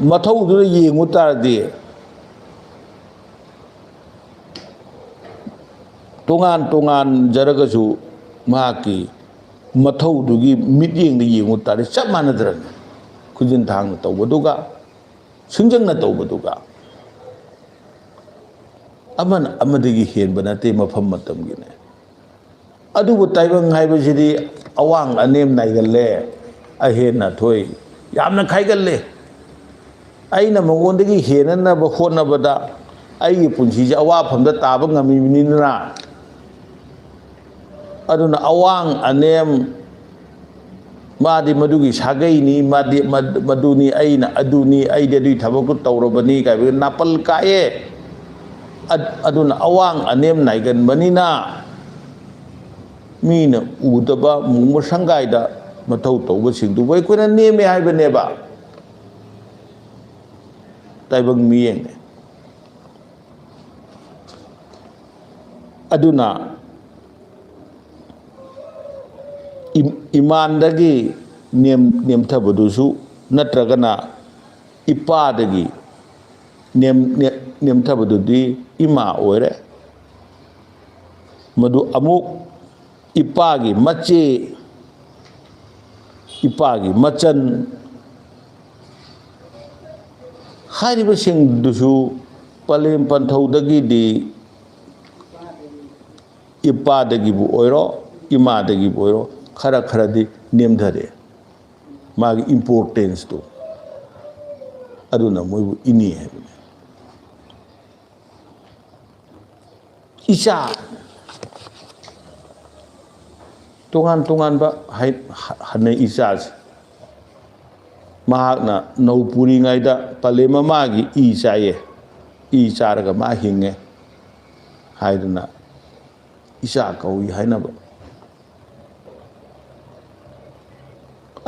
ꯃꯊꯧꯗꯨꯗ ꯌꯦꯡꯉꯨ ꯇꯥꯔꯗꯤ, ꯇꯣꯉꯥꯟ ꯇꯣꯉꯥꯟꯖꯔꯒꯁꯨ ꯃꯍꯥꯛꯀꯤ ꯃꯊꯧꯗꯨꯒꯤ ꯃꯤꯠꯌꯦꯡꯗ ꯌꯦꯡꯉꯨ ꯇꯥꯔꯗꯤ ꯆꯞ ꯃꯥꯟꯅꯗ꯭ꯔꯅꯤ? ꯈꯨꯖꯤꯟ ꯊꯥꯡꯅ ꯇꯧꯕꯗꯨꯒ ꯁꯤꯡꯖꯪꯅ ꯇꯧꯕꯗꯨꯒ ꯑꯃꯅ ꯑꯃꯗꯒꯤ ꯍꯦꯟꯕ ꯅꯠꯇꯦ, ꯃꯐꯝ ꯃꯇꯝꯒꯤꯅꯦ꯫ ꯑꯗꯨꯕꯨ ꯇꯥꯏꯕꯪ ꯍꯥꯏꯕꯁꯤꯗꯤ ꯑꯋꯥꯡ ꯑꯅꯦꯝ ꯅꯥꯏꯒꯜꯂꯦ, ꯑꯍꯦꯟ ꯑꯊꯣꯏ ꯌꯥꯝꯅ ꯈꯥꯏꯒꯜꯂꯦ꯫ ꯑꯩꯅ ꯃꯉꯣꯟꯗꯒꯤ ꯍꯦꯟꯅꯅꯕ ꯍꯣꯠꯅꯕꯗ ꯑꯩꯒꯤ ꯄꯨꯟꯁꯤꯁꯦ ꯑꯋꯥꯐꯝꯗ ꯇꯥꯕ ꯉꯝꯃꯤꯕꯅꯤꯗꯅ꯫ ꯑꯗꯨꯅ ꯑꯋꯥꯡ ꯑꯅꯦꯝ, ꯃꯥꯗꯤ ꯃꯗꯨꯒꯤ ꯁꯥꯒꯩꯅꯤ, ꯃꯥꯗꯤ ꯃꯗꯨꯅꯤ, ꯑꯩꯅ ꯑꯗꯨꯅꯤ, ꯑꯩꯗꯤ ꯑꯗꯨꯒꯤ ꯊꯕꯛꯇꯨ ꯇꯧꯔꯕꯅꯤ ꯀꯥꯏꯕꯒꯤ ꯅꯥꯄꯜ ꯀꯥꯏꯑꯦ꯫ ꯑꯗꯨꯅ ꯑꯋꯥꯡ ꯑꯅꯦꯝ ꯅꯥꯏꯒꯟꯕꯅꯤꯅ ꯃꯤꯅ ꯎꯗꯕ ꯃꯨꯡꯕ ꯁꯪꯒꯥꯏꯗ ꯃꯊꯧ ꯇꯧꯕꯁꯤꯡꯗꯨꯕꯨ ꯑꯩꯈꯣꯏꯅ ꯅꯦꯝꯃꯦ ꯍꯥꯏꯕꯅꯦꯕ꯫ ꯇꯥꯏꯕꯪ ꯃꯤꯠꯌꯦꯡꯅꯦ꯫ ꯑꯗꯨꯅ ꯏꯝ-, ꯏꯃꯥꯟꯗꯒꯤ ꯅꯦꯝ-, ꯅꯦꯝꯊꯕꯗꯨꯁꯨ ꯅꯠꯇ꯭ꯔꯒꯅ ꯏꯄꯥꯗꯒꯤ ꯅꯦꯝ-, ꯅꯦ-, ꯅꯦꯝꯊꯕꯗꯨꯗꯤ ꯏꯃꯥ ꯑꯣꯏꯔꯦ꯫ ꯃꯗꯨ ꯑꯃꯨꯛ ꯏꯄꯥꯒꯤ ꯃꯆꯦ, ꯏꯄꯥꯒꯤ ꯃꯆꯟ ꯍꯥꯏꯔꯤꯕꯁꯤꯡꯗꯨꯁꯨ ꯄꯂꯦꯝ ꯄꯟꯊꯧꯗꯒꯤꯗꯤ ꯏꯄꯥꯗꯒꯤꯕꯨ ꯑꯣꯏꯔꯣ, ꯏꯃꯥꯗꯒꯤꯕꯨ ꯑꯣꯏꯔꯣ, ꯈꯔ ꯈꯔꯗꯤ ꯅꯦꯝꯊꯔꯦ꯫ ꯃꯥꯒꯤ importanceꯇꯨ꯫ ꯑꯗꯨꯅ ꯃꯣꯏꯕꯨ ꯏꯅꯦ ꯍꯥꯏꯕꯅꯤ꯫ ꯏꯆꯥ, ꯇꯣꯉꯥꯟ ꯇꯣꯉꯥꯟꯕ ꯍꯥꯏ-, ꯍꯟꯅꯩ ꯏꯆꯥꯁꯦ꯫ ꯃꯍꯥꯛꯅ ꯅꯧ ꯄꯨꯔꯤꯉꯩꯗ ꯄꯂꯦꯝ ꯃꯃꯥꯒꯤ ꯏ ꯆꯥꯏꯌꯦ, ꯏ ꯆꯥꯔꯒ ꯃꯥ ꯍꯤꯡꯉꯦ ꯍꯥꯏꯗꯨꯅ ꯏꯆꯥ ꯀꯧꯏ ꯍꯥꯏꯅꯕ꯫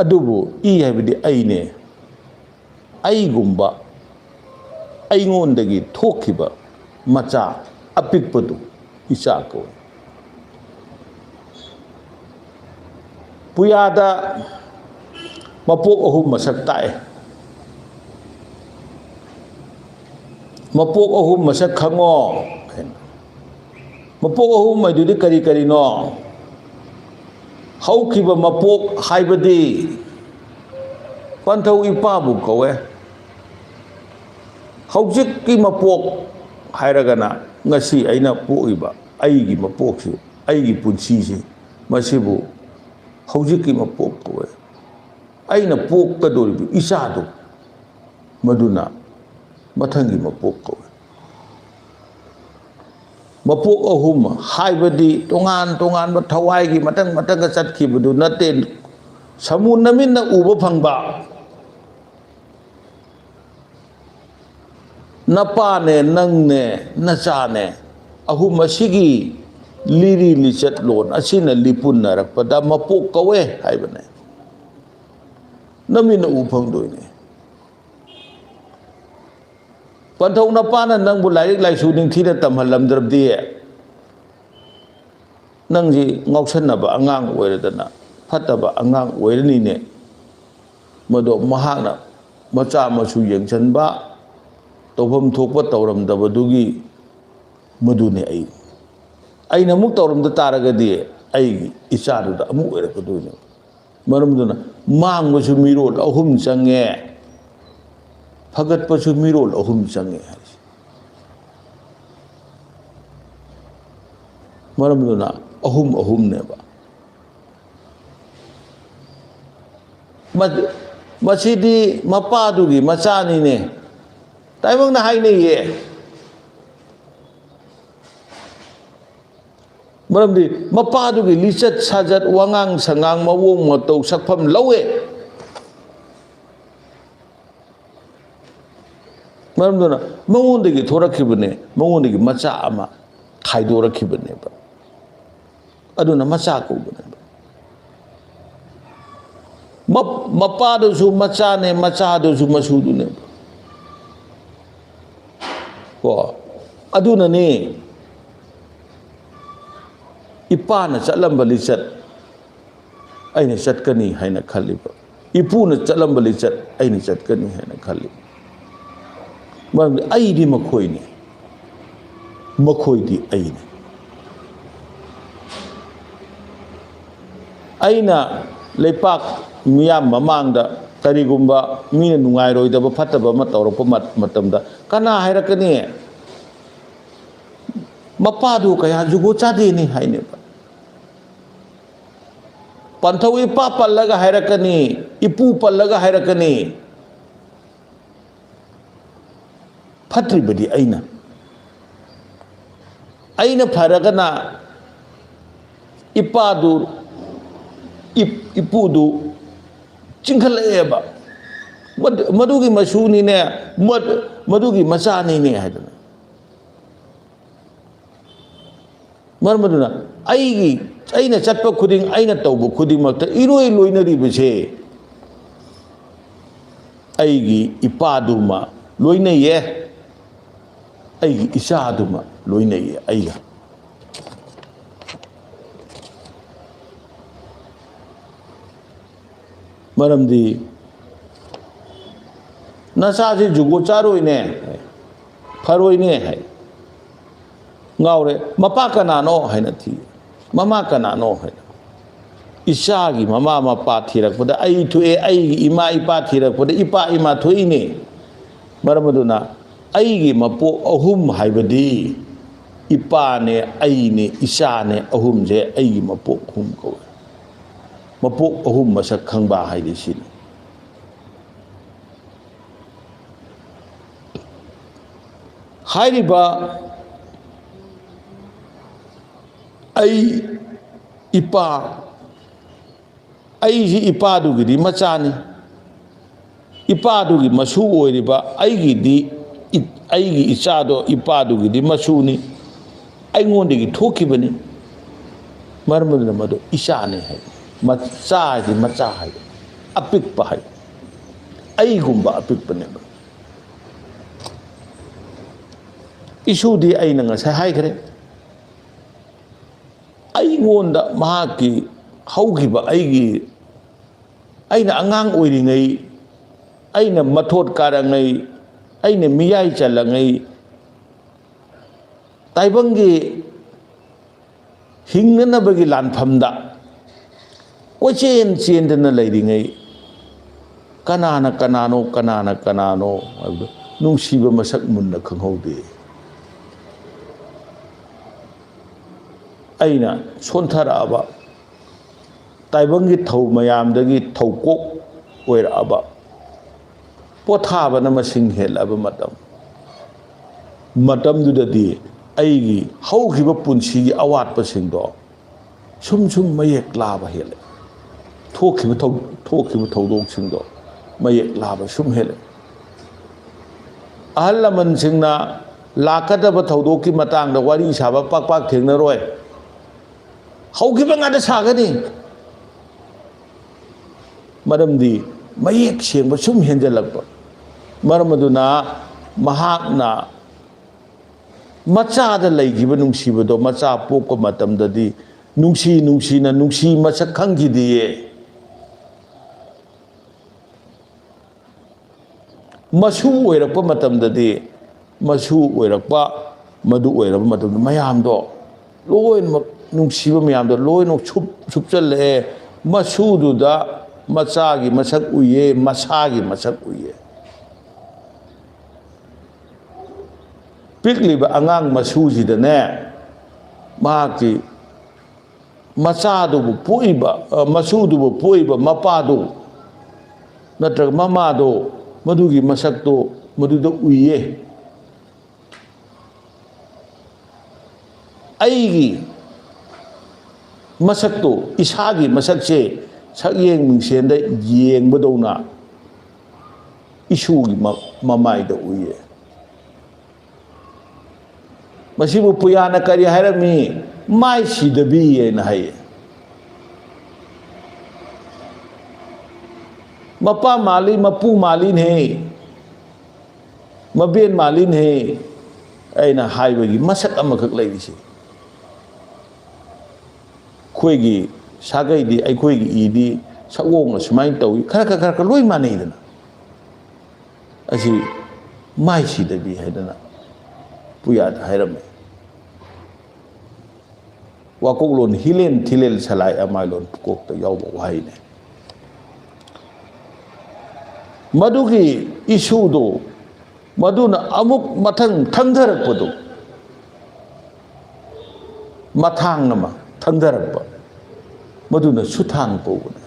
ꯑꯗꯨꯕꯨ ꯏ ꯍꯥꯏꯕꯗꯤ ꯑꯩꯅꯦ꯫ ꯑꯩꯒꯨꯝꯕ, ꯑꯩꯉꯣꯟꯗꯒꯤ ꯊꯣꯛꯈꯤꯕ ꯃꯆꯥ ꯑꯄꯤꯛꯄꯗꯨ ꯏꯆꯥ ꯀꯧꯏ꯫ ꯄꯨꯌꯥꯗ ꯃꯄꯣꯛ ꯑꯍꯨꯝ ꯃꯁꯛ ꯇꯥꯛꯑꯦ꯫ ꯃꯄꯣꯛ ꯑꯍꯨꯝ ꯃꯁꯛ ꯈꯪꯉꯣ꯫ ꯃꯄꯣꯛ ꯑꯍꯨꯝ ꯍꯥꯏꯗꯨꯗꯤ ꯀꯔꯤ ꯀꯔꯤꯅꯣ? ꯍꯧꯈꯤꯕ ꯃꯄꯣꯛ ꯍꯥꯏꯕꯗꯤ ꯄꯟꯊꯧ ꯏꯄꯥꯕꯨ ꯀꯧꯋꯦ꯫ ꯍꯧꯖꯤꯛꯀꯤ ꯃꯄꯣꯛ ꯍꯥꯏꯔꯒꯅ ꯉꯁꯤ ꯑꯩꯅ ꯄꯣꯛꯏꯕ ꯑꯩꯒꯤ ꯃꯄꯣꯛꯁꯤ, ꯑꯩꯒꯤ ꯄꯨꯟꯁꯤꯁꯤ, ꯃꯁꯤꯕꯨ ꯍꯧꯖꯤꯛꯀꯤ ꯃꯄꯣꯛ ꯀꯧꯋꯦ꯫ ꯑꯩꯅ ꯄꯣꯛꯀꯗꯧꯔꯤꯕ ꯏꯆꯥꯗꯨ, ꯃꯗꯨꯅ ꯃꯊꯪꯒꯤ ꯃꯄꯣꯛ ꯀꯧꯋꯦ꯫ ꯃꯄꯣꯛ ꯑꯍꯨꯝ ꯍꯥꯏꯕꯗꯤ ꯇꯣꯉꯥꯟ ꯇꯣꯉꯥꯟꯕ ꯊꯋꯥꯏꯒꯤ ꯃꯊꯪ ꯃꯊꯪꯒ ꯆꯠꯈꯤꯕꯗꯨ ꯅꯠꯇꯦ꯫ ꯁꯃꯨ ꯅꯃꯤꯠꯅ ꯎꯕ ꯐꯪꯕ ꯅꯄꯥꯅꯦ, ꯅꯪꯅꯦ, ꯅꯆꯥꯅꯦ, ꯑꯍꯨꯝ ꯑꯁꯤꯒꯤ ꯂꯤꯔꯤ ꯂꯤꯆꯠꯂꯣꯟ ꯑꯁꯤꯅ ꯂꯤꯄꯨꯟꯅꯔꯛꯄꯗ ꯃꯄꯣꯛ ꯀꯧꯋꯦ ꯍꯥꯏꯕꯅꯦ꯫ ꯅꯃꯤꯠꯅ ꯎ ꯐꯪꯗꯣꯏꯅꯦ꯫ ꯄꯟꯊꯧ ꯅꯄꯥꯅ ꯅꯪꯕꯨ ꯂꯥꯏꯔꯤꯛ ꯂꯥꯏꯁꯨ ꯅꯤꯡꯊꯤꯅ ꯇꯝꯍꯜꯂꯝꯗ꯭ꯔꯕꯗꯤ, ꯅꯪꯁꯤ ꯉꯥꯎꯁꯟꯅꯕ ꯑꯉꯥꯡ ꯑꯣꯏꯔꯗꯅ ꯐꯠꯇꯕ ꯑꯉꯥꯡ ꯑꯣꯏꯔꯅꯤꯅꯦ꯫ ꯃꯗꯣ ꯃꯍꯥꯛꯅ ꯃꯆꯥ ꯃꯁꯨ ꯌꯦꯡꯁꯤꯟꯕ, ꯇꯧꯐꯝ ꯊꯣꯛꯄ ꯇꯧꯔꯝꯗꯕꯗꯨꯒꯤ ꯃꯗꯨꯅꯦ ꯑꯩ꯫ ꯑꯩꯅ ꯑꯃꯨꯛ ꯇꯧꯔꯝꯗ ꯇꯥꯔꯒꯗꯤ ꯑꯩꯒꯤ ꯏꯆꯥꯗꯨꯗ ꯑꯃꯨꯛ ꯑꯣꯏꯔꯛꯀꯗꯣꯏꯅꯦ꯫ ꯃꯔꯝꯗꯨꯅ ꯃꯥꯡꯕꯁꯨ ꯃꯤꯔꯣꯜ ꯑꯍꯨꯝ ꯆꯪꯉꯦ, ꯐꯒꯠꯄꯁꯨ ꯃꯤꯔꯣꯜ ꯑꯍꯨꯝ ꯆꯪꯉꯦ ꯍꯥꯏꯁꯦ꯫ ꯃꯔꯝꯗꯨꯅ ꯑꯍꯨꯝ ꯑꯍꯨꯝꯅꯦꯕ꯫ ꯃꯗꯨ ꯃꯁꯤꯗꯤ ꯃꯄꯥꯗꯨꯒꯤ ꯃꯆꯥꯅꯤꯅꯦ꯫ ꯇꯥꯏꯕꯪꯅ ꯍꯥꯏꯅꯩꯌꯦ꯫ ꯃꯔꯝꯗꯤ ꯃꯄꯥꯗꯨꯒꯤ ꯂꯤꯆꯠ ꯁꯥꯖꯠ, ꯋꯥꯉꯥꯡ ꯁꯉꯥꯡ, ꯃꯑꯣꯡ ꯃꯇꯧ, ꯁꯛꯐꯝ ꯂꯧꯋꯦ꯫ ꯃꯔꯝꯗꯨꯅ ꯃꯉꯣꯟꯗꯒꯤ ꯊꯣꯔꯛꯈꯤꯕꯅꯦ, ꯃꯉꯣꯟꯗꯒꯤ ꯃꯆꯥ ꯑꯃ ꯈꯥꯏꯗꯣꯔꯛꯈꯤꯕꯅꯦꯕ꯫ ꯑꯗꯨꯅ ꯃꯆꯥ ꯀꯧꯕꯅꯦꯕ꯫ ꯃꯞ-, ꯃꯄꯥꯗꯨꯁꯨ ꯃꯆꯥꯅꯦ, ꯃꯆꯥꯗꯨꯁꯨ ꯃꯁꯨꯗꯨꯅꯦꯕ꯫ ꯀꯣ? ꯑꯗꯨꯅꯅꯦ ꯏꯄꯥꯅ ꯆꯠꯂꯝꯕ ꯂꯤꯆꯠ ꯑꯩꯅ ꯆꯠꯀꯅꯤ ꯍꯥꯏꯅ ꯈꯜꯂꯤꯕ꯫ ꯏꯄꯨꯅ ꯆꯠꯂꯝꯕ ꯂꯤꯆꯠ ꯑꯩꯅ ꯆꯠꯀꯅꯤ ꯍꯥꯏꯅ ꯈꯜꯂꯤꯕ꯫ ꯃꯔꯝꯗꯤ ꯑꯩꯗꯤ ꯃꯈꯣꯏꯅꯤ, ꯃꯈꯣꯏꯗꯤ ꯑꯩꯅꯤ꯫ ꯑꯩꯅ ꯂꯩꯄꯥꯛ ꯃꯤꯌꯥꯝ ꯃꯃꯥꯡꯗ ꯀꯔꯤꯒꯨꯝꯕ ꯃꯤꯅ ꯅꯨꯡꯉꯥꯏꯔꯣꯏꯗꯕ, ꯐꯠꯇꯕ ꯑꯃ ꯇꯧꯔꯛꯄ ꯃꯠ-, ꯃꯇꯝꯗ ꯀꯅꯥ ꯍꯥꯏꯔꯛꯀꯅꯤ? ꯃꯄꯥꯗꯨ ꯀꯌꯥ ꯖꯨꯒꯣꯠ ꯆꯥꯗꯦꯅꯤ ꯍꯥꯏꯅꯦꯕ꯫ ꯄꯟꯊꯧ ꯏꯄꯥ ꯄꯜꯂꯒ ꯍꯥꯏꯔꯛꯀꯅꯤ, ꯏꯄꯨ ꯄꯜꯂꯒ ꯍꯥꯏꯔꯛꯀꯅꯤ꯫ ꯐꯠꯇ꯭ꯔꯤꯕꯗꯤ ꯑꯩꯅ꯫ ꯑꯩꯅ ꯐꯔꯒꯅ ꯏꯄꯥꯗꯨ, ꯏꯞ-, ꯏꯄꯨꯗꯨ ꯆꯤꯡꯈꯠꯂꯛꯑꯦꯕ꯫ "ꯃꯗꯨ-, ꯃꯗꯨꯒꯤ ꯃꯁꯨꯅꯤꯅꯦ, ꯃꯗꯨ-, ꯃꯗꯨꯒꯤ ꯃꯆꯥꯅꯤꯅꯦ" ꯍꯥꯏꯗꯅ꯫ ꯃꯔꯝ ꯑꯗꯨꯅ ꯑꯩꯒꯤ, ꯑꯩꯅ ꯆꯠꯄ ꯈꯨꯗꯤꯡ, ꯑꯩꯅ ꯇꯧꯕ ꯈꯨꯗꯤꯡꯃꯛꯇ ꯏꯔꯣꯏ ꯂꯣꯏꯅꯔꯤꯕꯁꯦ ꯑꯩꯒꯤ ꯏꯄꯥꯗꯨꯃ ꯂꯣꯏꯅꯩꯌꯦ, ꯑꯩꯒꯤ ꯏꯆꯥꯗꯨꯃ ꯂꯣꯏꯅꯩꯌꯦ ꯑꯩꯒ꯫ ꯃꯔꯝꯗꯤ ꯅꯆꯥꯁꯤ ꯖꯨꯒꯣꯠ ꯆꯥꯔꯣꯏꯅꯦ, ꯐꯔꯣꯏꯅꯦ ꯍꯥꯏ꯫ ꯉꯥꯎꯔꯦ꯫ "ꯃꯄꯥ ꯀꯅꯥꯅꯣ?" ꯍꯥꯏꯅ ꯊꯤ꯫ "ꯃꯃꯥ ꯀꯅꯥꯅꯣ?" ꯍꯥꯏꯅ꯫ ꯏꯆꯥꯒꯤ ꯃꯃꯥ ꯃꯄꯥ ꯊꯤꯔꯛꯄꯗ ꯑꯩ ꯊꯣꯛꯑꯦ, ꯑꯩꯒꯤ ꯏꯃꯥ ꯏꯄꯥ ꯊꯤꯔꯛꯄꯗ ꯏꯄꯥ ꯏꯃꯥ ꯊꯣꯛꯏꯅꯦ꯫ ꯃꯔꯝ ꯑꯗꯨꯅ ꯑꯩꯒꯤ ꯃꯄꯣꯛ ꯑꯍꯨꯝ ꯍꯥꯏꯕꯗꯤ ꯏꯄꯥꯅꯦ, ꯑꯩꯅꯦ, ꯏꯆꯥꯅꯦ, ꯑꯍꯨꯝꯁꯦ ꯑꯩꯒꯤ ꯃꯄꯣꯛ ꯑꯍꯨꯝ ꯀꯧꯋꯦ꯫ ꯃꯄꯣꯛ ꯑꯍꯨꯝ ꯃꯁꯛ ꯈꯪꯕ ꯍꯥꯏꯗꯤ ꯁꯤꯅꯤ꯫ ꯍꯥꯏꯔꯤꯕ ꯑꯩ ꯏꯄꯥ, ꯑꯩꯁꯤ ꯏꯄꯥꯗꯨꯒꯤꯗꯤ ꯃꯆꯥꯅꯤ, ꯏꯄꯥꯗꯨꯒꯤ ꯃꯁꯨ ꯑꯣꯏꯔꯤꯕ ꯑꯩꯒꯤꯗꯤ, ꯑꯩꯒꯤ ꯏꯆꯥꯗꯣ ꯏꯄꯥꯗꯨꯒꯤꯗꯤ ꯃꯁꯨꯅꯤ, ꯑꯩꯉꯣꯟꯗꯒꯤ ꯊꯣꯛꯈꯤꯕꯅꯤ꯫ ꯃꯔꯝ ꯑꯗꯨꯅ ꯃꯗꯨ ꯏꯆꯥꯅꯤ ꯍꯥꯏ꯫ ꯃꯆꯥ ꯍꯥꯏꯗꯤ ꯃꯆꯥ ꯍꯥꯏ, ꯑꯄꯤꯛꯄ ꯍꯥꯏ, ꯑꯩꯒꯨꯝꯕ ꯑꯄꯤꯛꯄꯅꯦꯕ꯫ ꯏꯁꯨꯗꯤ ꯑꯩꯅ ꯉꯁꯥꯏ ꯍꯥꯏꯈ꯭ꯔꯦ꯫ ꯑꯩꯉꯣꯟꯗ ꯃꯍꯥꯛꯀꯤ ꯍꯧꯈꯤꯕ ꯑꯩꯒꯤ, ꯑꯩꯅ ꯑꯉꯥꯡ ꯑꯣꯏꯔꯤꯉꯩ, ꯑꯩꯅ ꯃꯊꯣꯠ ꯀꯥꯔꯉꯩ, ꯑꯩꯅ ꯃꯤꯌꯥꯏ ꯆꯜꯂꯉꯩ, ꯇꯥꯏꯕꯪꯒꯤ ꯍꯤꯡꯅꯅꯕꯒꯤ ꯂꯥꯟꯐꯝꯗ ꯀꯣꯏꯆꯦꯟ ꯆꯦꯟꯗꯅ ꯂꯩꯔꯤꯉꯩ, ꯀꯅꯥꯅ ꯀꯅꯥꯅꯣ, ꯀꯅꯥꯅ ꯀꯅꯥꯅꯣ ꯍꯥꯏꯕꯗꯨ ꯅꯨꯡꯁꯤꯕ ꯃꯁꯛ ꯃꯨꯟꯅ ꯈꯪꯍꯧꯗꯦ꯫ ꯑꯩꯅ ꯁꯣꯟꯊꯔꯛꯑꯕ, ꯇꯥꯏꯕꯪꯒꯤ ꯊꯧ ꯃꯌꯥꯝꯗꯒꯤ ꯊꯧꯀꯣꯛ ꯑꯣꯏꯔꯛꯑꯕ, ꯄꯣꯊꯥꯕꯅ ꯃꯁꯤꯡ ꯍꯦꯜꯂꯛꯑꯕ ꯃꯇꯝ, ꯃꯇꯝꯗꯨꯗꯗꯤ ꯑꯩꯒꯤ ꯍꯧꯈꯤꯕ ꯄꯨꯟꯁꯤꯒꯤ ꯑꯋꯥꯠꯄꯁꯤꯡꯗꯣ ꯁꯨꯝ ꯁꯨꯝ ꯃꯌꯦꯛ ꯂꯥꯕ ꯍꯦꯜꯂꯦ꯫ ꯊꯣꯛꯈꯤꯕ ꯊꯧ-, ꯊꯣꯛꯈꯤꯕ ꯊꯧꯗꯣꯛꯁꯤꯡꯗꯣ ꯃꯌꯦꯛ ꯂꯥꯕ ꯁꯨꯝ ꯍꯦꯜꯂꯦ꯫ ꯑꯍꯜ ꯂꯃꯟꯁꯤꯡꯅ ꯂꯥꯛꯀꯗꯕ ꯊꯧꯗꯣꯛꯀꯤ ꯃꯇꯥꯡꯗ ꯋꯥꯔꯤ ꯁꯥꯕ ꯄꯥꯛ ꯄꯥꯛ ꯊꯦꯡꯅꯔꯣꯏ꯫ ꯍꯧꯈꯤꯕ ꯉꯥꯛꯇ ꯁꯥꯒꯅꯤ꯫ ꯃꯔꯝꯗꯤ ꯃꯌꯦꯛ ꯁꯦꯡꯕ ꯁꯨꯝ ꯍꯦꯟꯖꯜꯂꯛꯄ꯫ ꯃꯔꯝ ꯑꯗꯨꯅ ꯃꯍꯥꯛꯅ ꯃꯆꯥꯗ ꯂꯩꯈꯤꯕ ꯅꯨꯡꯁꯤꯕꯗꯣ ꯃꯆꯥ ꯄꯣꯛꯄ ꯃꯇꯝꯗꯗꯤ ꯅꯨꯡꯁꯤ ꯅꯨꯡꯁꯤꯅ ꯅꯨꯡꯁꯤ ꯃꯁꯛ ꯈꯪꯈꯤꯗꯦꯌꯦ꯫ ꯃꯁꯨ ꯑꯣꯏꯔꯛꯄ ꯃꯇꯝꯗꯗꯤ, ꯃꯁꯨ ꯑꯣꯏꯔꯛꯄ, ꯃꯗꯨ ꯑꯣꯏꯔꯕ ꯃꯇꯝꯗ ꯃꯌꯥꯝꯗꯣ ꯂꯣꯏꯅꯃꯛ, ꯅꯨꯡꯁꯤꯕ ꯃꯌꯥꯝꯗꯣ ꯂꯣꯏꯅꯃꯛ ꯁꯨꯞ-, ꯁꯨꯞꯆꯜꯂꯛꯑꯦ꯫ ꯃꯁꯨꯗꯨꯗ ꯃꯆꯥꯒꯤ ꯃꯁꯛ ꯎꯏꯌꯦ, ꯃꯁꯥꯒꯤ ꯃꯁꯛ ꯎꯏꯌꯦ꯫ ꯄꯤꯛꯂꯤꯕ ꯑꯉꯥꯡ ꯃꯁꯨꯁꯤꯗꯅꯦ, ꯃꯍꯥꯛꯀꯤ ꯃꯆꯥꯗꯨꯕꯨ ꯄꯣꯛꯏꯕ, ꯑ, ꯃꯁꯨꯗꯨꯕꯨ ꯄꯣꯛꯏꯕ ꯃꯄꯥꯗꯨ ꯅꯠꯇ꯭ꯔꯒ ꯃꯃꯥꯗꯣ, ꯃꯗꯨꯒꯤ ꯃꯁꯛꯇꯣ ꯃꯗꯨꯗ ꯎꯏꯌꯦ꯫ ꯑꯩꯒꯤ ꯃꯁꯛꯇꯣ, ꯏꯁꯥꯒꯤ ꯃꯁꯛꯁꯦ ꯁꯛꯌꯦꯡ ꯃꯤꯡꯁꯦꯟꯗ ꯌꯦꯡꯕꯗꯧꯅ ꯏꯁꯨꯒꯤ ꯃ-, ꯃꯃꯥꯏꯗ ꯎꯏꯌꯦ꯫ ꯃꯁꯤꯕꯨ ꯄꯨꯌꯥꯅ ꯀꯔꯤ ꯍꯥꯏꯔꯝꯃꯤ? ꯃꯥꯏ ꯁꯤꯗꯕꯤ ꯍꯥꯏꯅ ꯍꯥꯏꯌꯦ꯫ ꯃꯄꯥ ꯃꯥꯜꯂꯤ, ꯃꯄꯨ ꯃꯥꯜꯂꯤꯅꯦ, ꯃꯕꯦꯟ ꯃꯥꯜꯂꯤꯅꯦ ꯑꯩꯅ ꯍꯥꯏꯕꯒꯤ ꯃꯁꯛ ꯑꯃꯈꯛ ꯂꯩꯔꯤꯁꯦ꯫ ꯑꯩꯈꯣꯏꯒꯤ ꯁꯥꯒꯩꯗꯤ, ꯑꯩꯈꯣꯏꯒꯤ ꯏꯗꯤ ꯁꯛꯑꯣꯡ ꯑꯁꯨꯃꯥꯏꯅ ꯇꯧꯏ, ꯈꯔ ꯈꯔ ꯈꯔ ꯈꯔ ꯂꯣꯏ ꯃꯥꯟꯅꯩꯗꯅ꯫ ꯑꯁꯤ ꯃꯥꯏ ꯁꯤꯗꯕꯤ ꯍꯥꯏꯗꯅ ꯄꯨꯌꯥꯗ ꯍꯥꯏꯔꯝꯃꯦ꯫ ꯋꯥꯀꯣꯛꯂꯣꯟ ꯍꯤꯂꯦꯟ ꯊꯤꯂꯦꯟ ꯁꯂꯥꯏ ꯑꯃꯥꯏꯂꯣꯟ ꯄꯨꯀꯣꯛꯇ ꯌꯥꯎꯕ ꯋꯥꯍꯩꯅꯤ꯫ ꯃꯗꯨꯒꯤ ꯏꯁꯨꯗꯨ, ꯃꯗꯨꯅ ꯑꯃꯨꯛ ꯃꯊꯪ ꯊꯪꯊꯔꯛꯄꯗꯨ, ꯃꯊꯥꯡ ꯑꯃ ꯊꯪꯊꯔꯛꯄ, ꯃꯗꯨꯅ ꯁꯨꯊꯥꯡ ꯀꯧꯕꯅꯤ꯫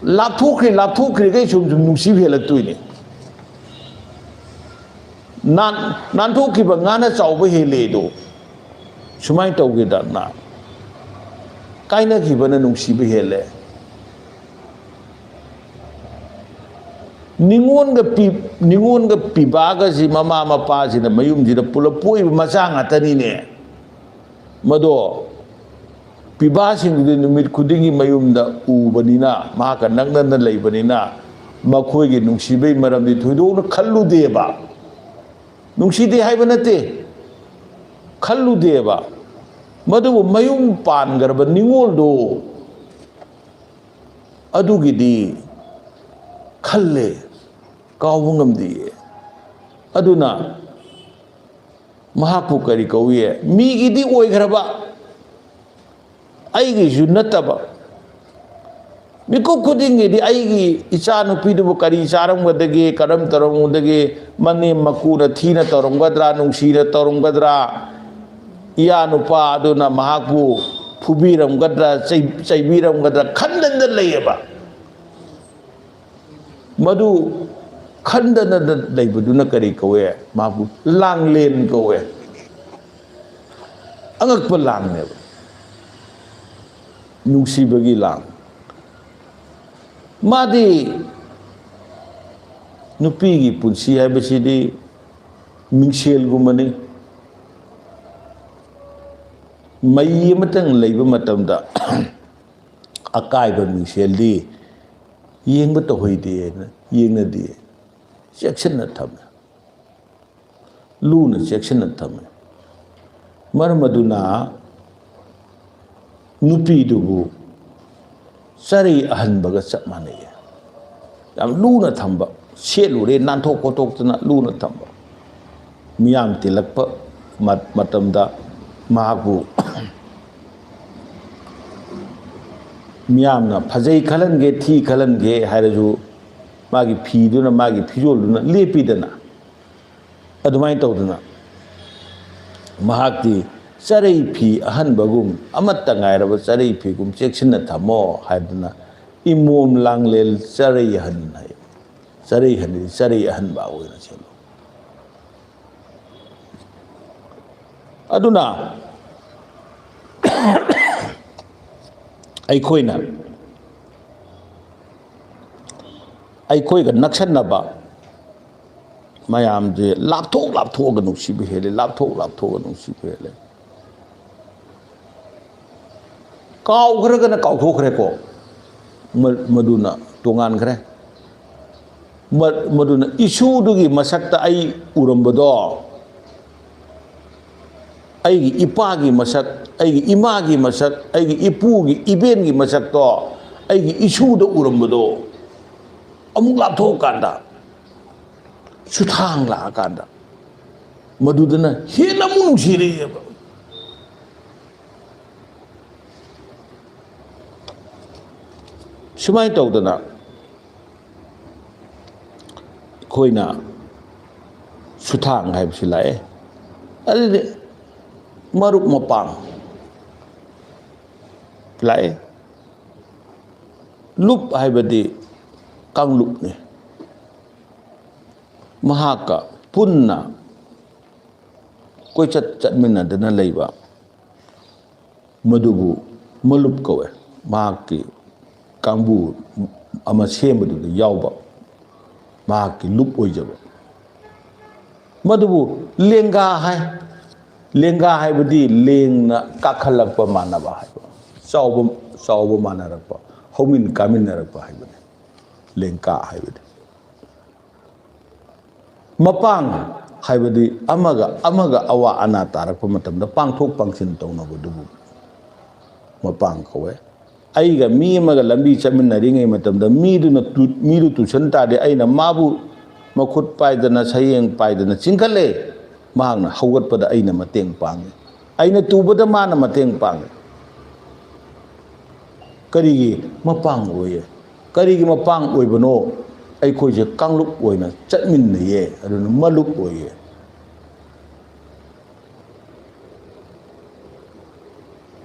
ꯂꯥꯞꯊꯣꯛꯈ꯭ꯔꯦ, ꯂꯥꯞꯊꯣꯛꯈ꯭ꯔꯦꯈꯩ ꯁꯨꯝ ꯁꯨꯝ ꯅꯨꯡꯁꯤꯕ ꯍꯦꯜꯂꯛꯇꯣꯏꯅꯤ꯫ ꯅꯥꯟ-, ꯅꯥꯟꯊꯣꯛꯈꯤꯕ ꯉꯥꯅ ꯆꯥꯎꯕ ꯍꯦꯜꯂꯦꯗꯣ ꯁꯨꯃꯥꯏꯅ ꯇꯧꯒꯦꯗꯅ ꯀꯥꯏꯅꯈꯤꯕꯅ ꯅꯨꯡꯁꯤꯕ ꯍꯦꯜꯂꯦ꯫ ꯅꯤꯉꯣꯟꯒ ꯄꯤ-, ꯅꯤꯉꯣꯟꯒ ꯄꯤꯕꯥꯒꯁꯤ ꯃꯃꯥ ꯃꯄꯥꯁꯤꯅ ꯃꯌꯨꯝꯁꯤꯗ ꯄꯨꯂꯞ ꯄꯣꯛꯏꯕ ꯃꯆꯥ ꯉꯥꯛꯇꯅꯤꯅꯦ꯫ ꯃꯗꯣ ꯄꯤꯕꯥꯁꯤꯡꯗꯨꯗꯤ ꯅꯨꯃꯤꯠ ꯈꯨꯗꯤꯡꯒꯤ ꯃꯌꯨꯝꯗ ꯎꯕꯅꯤꯅ, ꯃꯍꯥꯛꯀ ꯅꯛꯅꯅ ꯂꯩꯕꯅꯤꯅ, ꯃꯈꯣꯏꯒꯤ ꯅꯨꯡꯁꯤꯕꯩ ꯃꯔꯝꯗꯤ ꯊꯣꯏꯗꯣꯛꯅ ꯈꯜꯂꯨꯗꯦꯕ꯫ ꯅꯨꯡꯁꯤꯗꯦ ꯍꯥꯏꯕ ꯅꯠꯇꯦ, ꯈꯜꯂꯨꯗꯦꯕ꯫ ꯃꯗꯨꯕꯨ ꯃꯌꯨꯝ ꯄꯥꯟꯈ꯭ꯔꯕ ꯅꯤꯉꯣꯜꯗꯣ, ꯑꯗꯨꯒꯤꯗꯤ ꯈꯜꯂꯦ, ꯀꯥꯎꯕ ꯉꯝꯗꯤꯌꯦ꯫ ꯑꯗꯨꯅ ꯃꯍꯥꯛꯄꯨ ꯀꯔꯤ ꯀꯧꯏ? ꯃꯤꯒꯤꯗꯤ ꯑꯣꯏꯈ꯭ꯔꯕ, ꯑꯩꯒꯤꯁꯨ ꯅꯠꯇꯕ꯫ ꯃꯤꯀꯨꯞ ꯈꯨꯗꯤꯡꯒꯤꯗꯤ ꯑꯩꯒꯤ ꯏꯆꯥ ꯅꯨꯄꯤꯗꯨꯕꯨ ꯀꯔꯤ ꯆꯥꯔꯝꯒꯗꯒꯦ, ꯀꯔꯝ ꯇꯧꯔꯝꯒꯗꯒꯦ, ꯃꯅꯦꯝ ꯃꯀꯨꯅ ꯊꯤꯅ ꯇꯧꯔꯝꯒꯗ꯭ꯔꯥ, ꯅꯨꯡꯁꯤꯅ ꯇꯧꯔꯝꯒꯗ꯭ꯔꯥ, ꯏꯌꯥ ꯅꯨꯄꯥ ꯑꯗꯨꯅ ꯃꯍꯥꯛꯄꯨ ꯐꯨꯕꯤꯔꯝꯒꯗ꯭ꯔꯥ, ꯆꯩ-, ꯆꯩꯕꯤꯔꯝꯒꯗ꯭ꯔꯥ ꯈꯟꯗꯅ ꯂꯩꯌꯦꯕ꯫ ꯃꯗꯨ ꯈꯟꯗꯅ ꯂꯩꯕꯗꯨꯅ ꯀꯔꯤ ꯀꯧꯋꯦ? ꯃꯍꯥꯛꯄꯨ ꯂꯥꯡꯂꯦꯟ ꯀꯧꯋꯦ꯫ ꯑꯉꯛꯄ ꯂꯥꯡꯅꯦꯕ, ꯅꯨꯡꯁꯤꯕꯒꯤ ꯂꯥꯡ꯫ ꯃꯥꯗꯤ ꯅꯨꯄꯤꯒꯤ ꯄꯨꯟꯁꯤ ꯍꯥꯏꯕꯁꯤꯗꯤ ꯃꯤꯡꯁꯦꯜꯒꯨꯝꯕꯅꯤ꯫ ꯃꯩ ꯑꯃꯇꯪ ꯂꯩꯕ ꯃꯇꯝꯗ ꯑꯀꯥꯏꯕ ꯃꯤꯡꯁꯦꯜꯗꯤ ꯌꯦꯡꯕ ꯇꯧꯍꯩꯗꯦꯅ ꯌꯦꯡꯅꯗꯦ, ꯆꯦꯛꯁꯤꯟꯅ ꯊꯝꯃꯦ, ꯂꯨꯅ ꯆꯦꯛꯁꯤꯟꯅ ꯊꯝꯃꯦ꯫ ꯃꯔꯝ ꯑꯗꯨꯅ ꯅꯨꯄꯤꯗꯨꯕꯨ ꯆꯔꯩ ꯑꯍꯟꯕꯒ ꯆꯞ ꯃꯥꯟꯅꯩ꯫ ꯌꯥꯝ ꯂꯨꯅ ꯊꯝꯕ, ꯁꯦꯠꯂꯨꯔꯦ ꯅꯥꯟꯊꯣꯛ ꯈꯣꯠꯇꯣꯛꯇꯅ ꯂꯨꯅ ꯊꯝꯕ꯫ ꯃꯤꯌꯥꯝ ꯇꯤꯜꯂꯛꯄ ꯃ-, ꯃꯇꯝꯗ ꯃꯍꯥꯛꯄꯨ ꯃꯤꯌꯥꯝꯅ ꯐꯖꯩ ꯈꯜꯍꯟꯒꯦ, ꯊꯤ ꯈꯜꯍꯟꯒꯦ ꯍꯥꯏꯔꯁꯨ, ꯃꯥꯒꯤ ꯐꯤꯗꯨꯅ, ꯃꯥꯒꯤ ꯐꯤꯖꯣꯜꯗꯨꯅ ꯂꯦꯞꯄꯤꯗꯅ꯫ ꯑꯗꯨꯃꯥꯏꯅ ꯇꯧꯗꯅ ꯃꯍꯥꯛꯇꯤ ꯆꯔꯩ ꯐꯤ ꯑꯍꯟꯕꯒꯨꯝ, ꯑꯃꯠꯇ ꯉꯥꯏꯔꯕ ꯆꯔꯩ ꯐꯤꯒꯨꯝ ꯆꯦꯛꯁꯤꯟꯅ ꯊꯝꯃꯣ ꯍꯥꯏꯗꯅ, ꯏꯃꯣꯝ ꯂꯥꯡꯂꯦꯜ ꯆꯔꯩ ꯑꯍꯟ ꯍꯥꯏ꯫ ꯆꯔꯩ ꯑꯍꯟꯗꯤ ꯆꯔꯩ ꯑꯍꯟꯕ ꯑꯣꯏꯅ ꯁꯦꯠꯂꯨ꯫ ꯑꯗꯨꯅ ꯑꯩꯈꯣꯏꯅ, ꯑꯩꯈꯣꯏꯒ ꯅꯛꯁꯟꯅꯕ ꯃꯌꯥꯝꯁꯦ ꯂꯥꯞꯊꯣꯛ ꯂꯥꯞꯊꯣꯛꯑꯒ ꯅꯨꯡꯁꯤꯕ ꯍꯦꯜꯂꯦ, ꯂꯥꯞꯊꯣꯛ ꯂꯥꯞꯊꯣꯛꯑꯒ ꯅꯨꯡꯁꯤꯕ ꯍꯦꯜꯂꯦ꯫ ꯀꯥꯎꯈ꯭ꯔꯒꯅ ꯀꯥꯎꯊꯣꯛꯈ꯭ꯔꯦꯀꯣ, ꯃ-, ꯃꯗꯨꯅ ꯇꯣꯉꯥꯟꯈ꯭ꯔꯦ꯫ ꯃ-, ꯃꯗꯨꯅ ꯏꯁꯨꯗꯨꯒꯤ ꯃꯁꯛꯇ ꯑꯩ ꯎꯔꯝꯕꯗꯣ, ꯑꯩꯒꯤ ꯏꯄꯥꯒꯤ ꯃꯁꯛ, ꯑꯩꯒꯤ ꯏꯃꯥꯒꯤ ꯃꯁꯛ, ꯑꯩꯒꯤ ꯏꯄꯨꯒꯤ ꯏꯕꯦꯟꯒꯤ ꯃꯁꯛꯇꯣ ꯑꯩꯒꯤ ꯏꯁꯨꯗ ꯎꯔꯝꯕꯗꯣ, ꯑꯃꯨꯛ ꯂꯥꯞꯊꯣꯛꯑꯀꯥꯟꯗ, ꯁꯨꯊꯥꯡ ꯂꯥꯛꯑꯀꯥꯟꯗ, ꯃꯗꯨꯗꯅ ꯍꯦꯟꯅ ꯑꯃꯨꯛ ꯅꯨꯡꯁꯤꯔꯛꯑꯦꯕ꯫ ꯁꯨꯃꯥꯏꯅ ꯇꯧꯗꯅ ꯑꯩꯈꯣꯏꯅ ꯁꯨꯊꯥꯡ ꯍꯥꯏꯕꯁꯤ ꯂꯥꯛꯑꯦ꯫ ꯑꯗꯨꯗꯤ ꯃꯔꯨꯞ ꯃꯄꯥꯡ ꯂꯥꯛꯑꯦ꯫ ꯂꯨꯞ ꯍꯥꯏꯕꯗꯤ ꯀꯥꯡꯂꯨꯞꯅꯤ꯫ ꯃꯍꯥꯛꯀ ꯄꯨꯟꯅ ꯀꯣꯏꯆꯠ ꯆꯠꯃꯤꯟꯅꯗꯅ ꯂꯩꯕ, ꯃꯗꯨꯕꯨ ꯃꯂꯨꯞ ꯀꯧꯋꯦ꯫ ꯃꯍꯥꯛꯀꯤ ꯀꯥꯡꯕꯨ ꯑꯃ ꯁꯦꯝꯕꯗꯨꯗ ꯌꯥꯎꯕ ꯃꯍꯥꯛꯀꯤ ꯂꯨꯞ ꯑꯣꯏꯖꯕ꯫ ꯃꯗꯨꯕꯨ ꯂꯦꯡꯒꯥ ꯍꯥꯏ꯫ ꯂꯦꯡꯒꯥ ꯍꯥꯏꯕꯗꯤ ꯂꯦꯡꯅ ꯀꯥꯈꯠꯂꯛꯄ ꯃꯥꯟꯅꯕ ꯍꯥꯏꯕ, ꯆꯥꯎꯕ, ꯆꯥꯎꯕ ꯃꯥꯟꯅꯔꯛꯄ, ꯍꯧꯃꯤꯟ ꯀꯥꯃꯤꯟꯅꯔꯛꯄ ꯍꯥꯏꯕꯅꯤ ꯂꯦꯡꯒꯥ ꯍꯥꯏꯕꯗꯤ꯫ ꯃꯄꯥꯡ ꯍꯥꯏꯕꯗꯤ ꯑꯃꯒ ꯑꯃꯒ ꯑꯋꯥ ꯑꯅꯥ ꯇꯥꯔꯛꯄ ꯃꯇꯝꯗ ꯄꯥꯡꯊꯣꯛ ꯄꯥꯡꯁꯤꯟ ꯇꯧꯅꯕꯗꯨꯕꯨ ꯃꯄꯥꯡ ꯀꯧꯋꯦ꯫ ꯑꯩꯒ ꯃꯤ ꯑꯃꯒ ꯂꯝꯕꯤ ꯆꯠꯃꯤꯟꯅꯔꯤꯉꯩ ꯃꯇꯝꯗ ꯃꯤꯗꯨꯅ ꯇꯨ-, ꯃꯤꯗꯨ ꯇꯨꯁꯟ ꯇꯥꯔꯗꯤ ꯑꯩꯅ ꯃꯥꯕꯨ ꯃꯈꯨꯠ ꯄꯥꯏꯗꯅ, ꯁꯌꯦꯡ ꯄꯥꯏꯗꯅ ꯆꯤꯡꯈꯠꯂꯦ꯫ ꯃꯍꯥꯛꯅ ꯍꯧꯒꯠꯄꯗ ꯑꯩꯅ ꯃꯇꯦꯡ ꯄꯥꯡꯉꯤ, ꯑꯩꯅ ꯇꯨꯕꯗ ꯃꯥꯅ ꯃꯇꯦꯡ ꯄꯥꯡꯉꯤ꯫ ꯀꯔꯤꯒꯤ ꯃꯄꯥꯡ ꯑꯣꯏꯌꯦ? ꯀꯔꯤꯒꯤ ꯃꯄꯥꯡ ꯑꯣꯏꯕꯅꯣ? ꯑꯩꯈꯣꯏꯁꯦ ꯀꯥꯡꯂꯨꯞ ꯑꯣꯏꯅ ꯆꯠꯃꯤꯟꯅꯩꯌꯦ, ꯑꯗꯨꯅ ꯃꯂꯨꯞ ꯑꯣꯏꯌꯦ꯫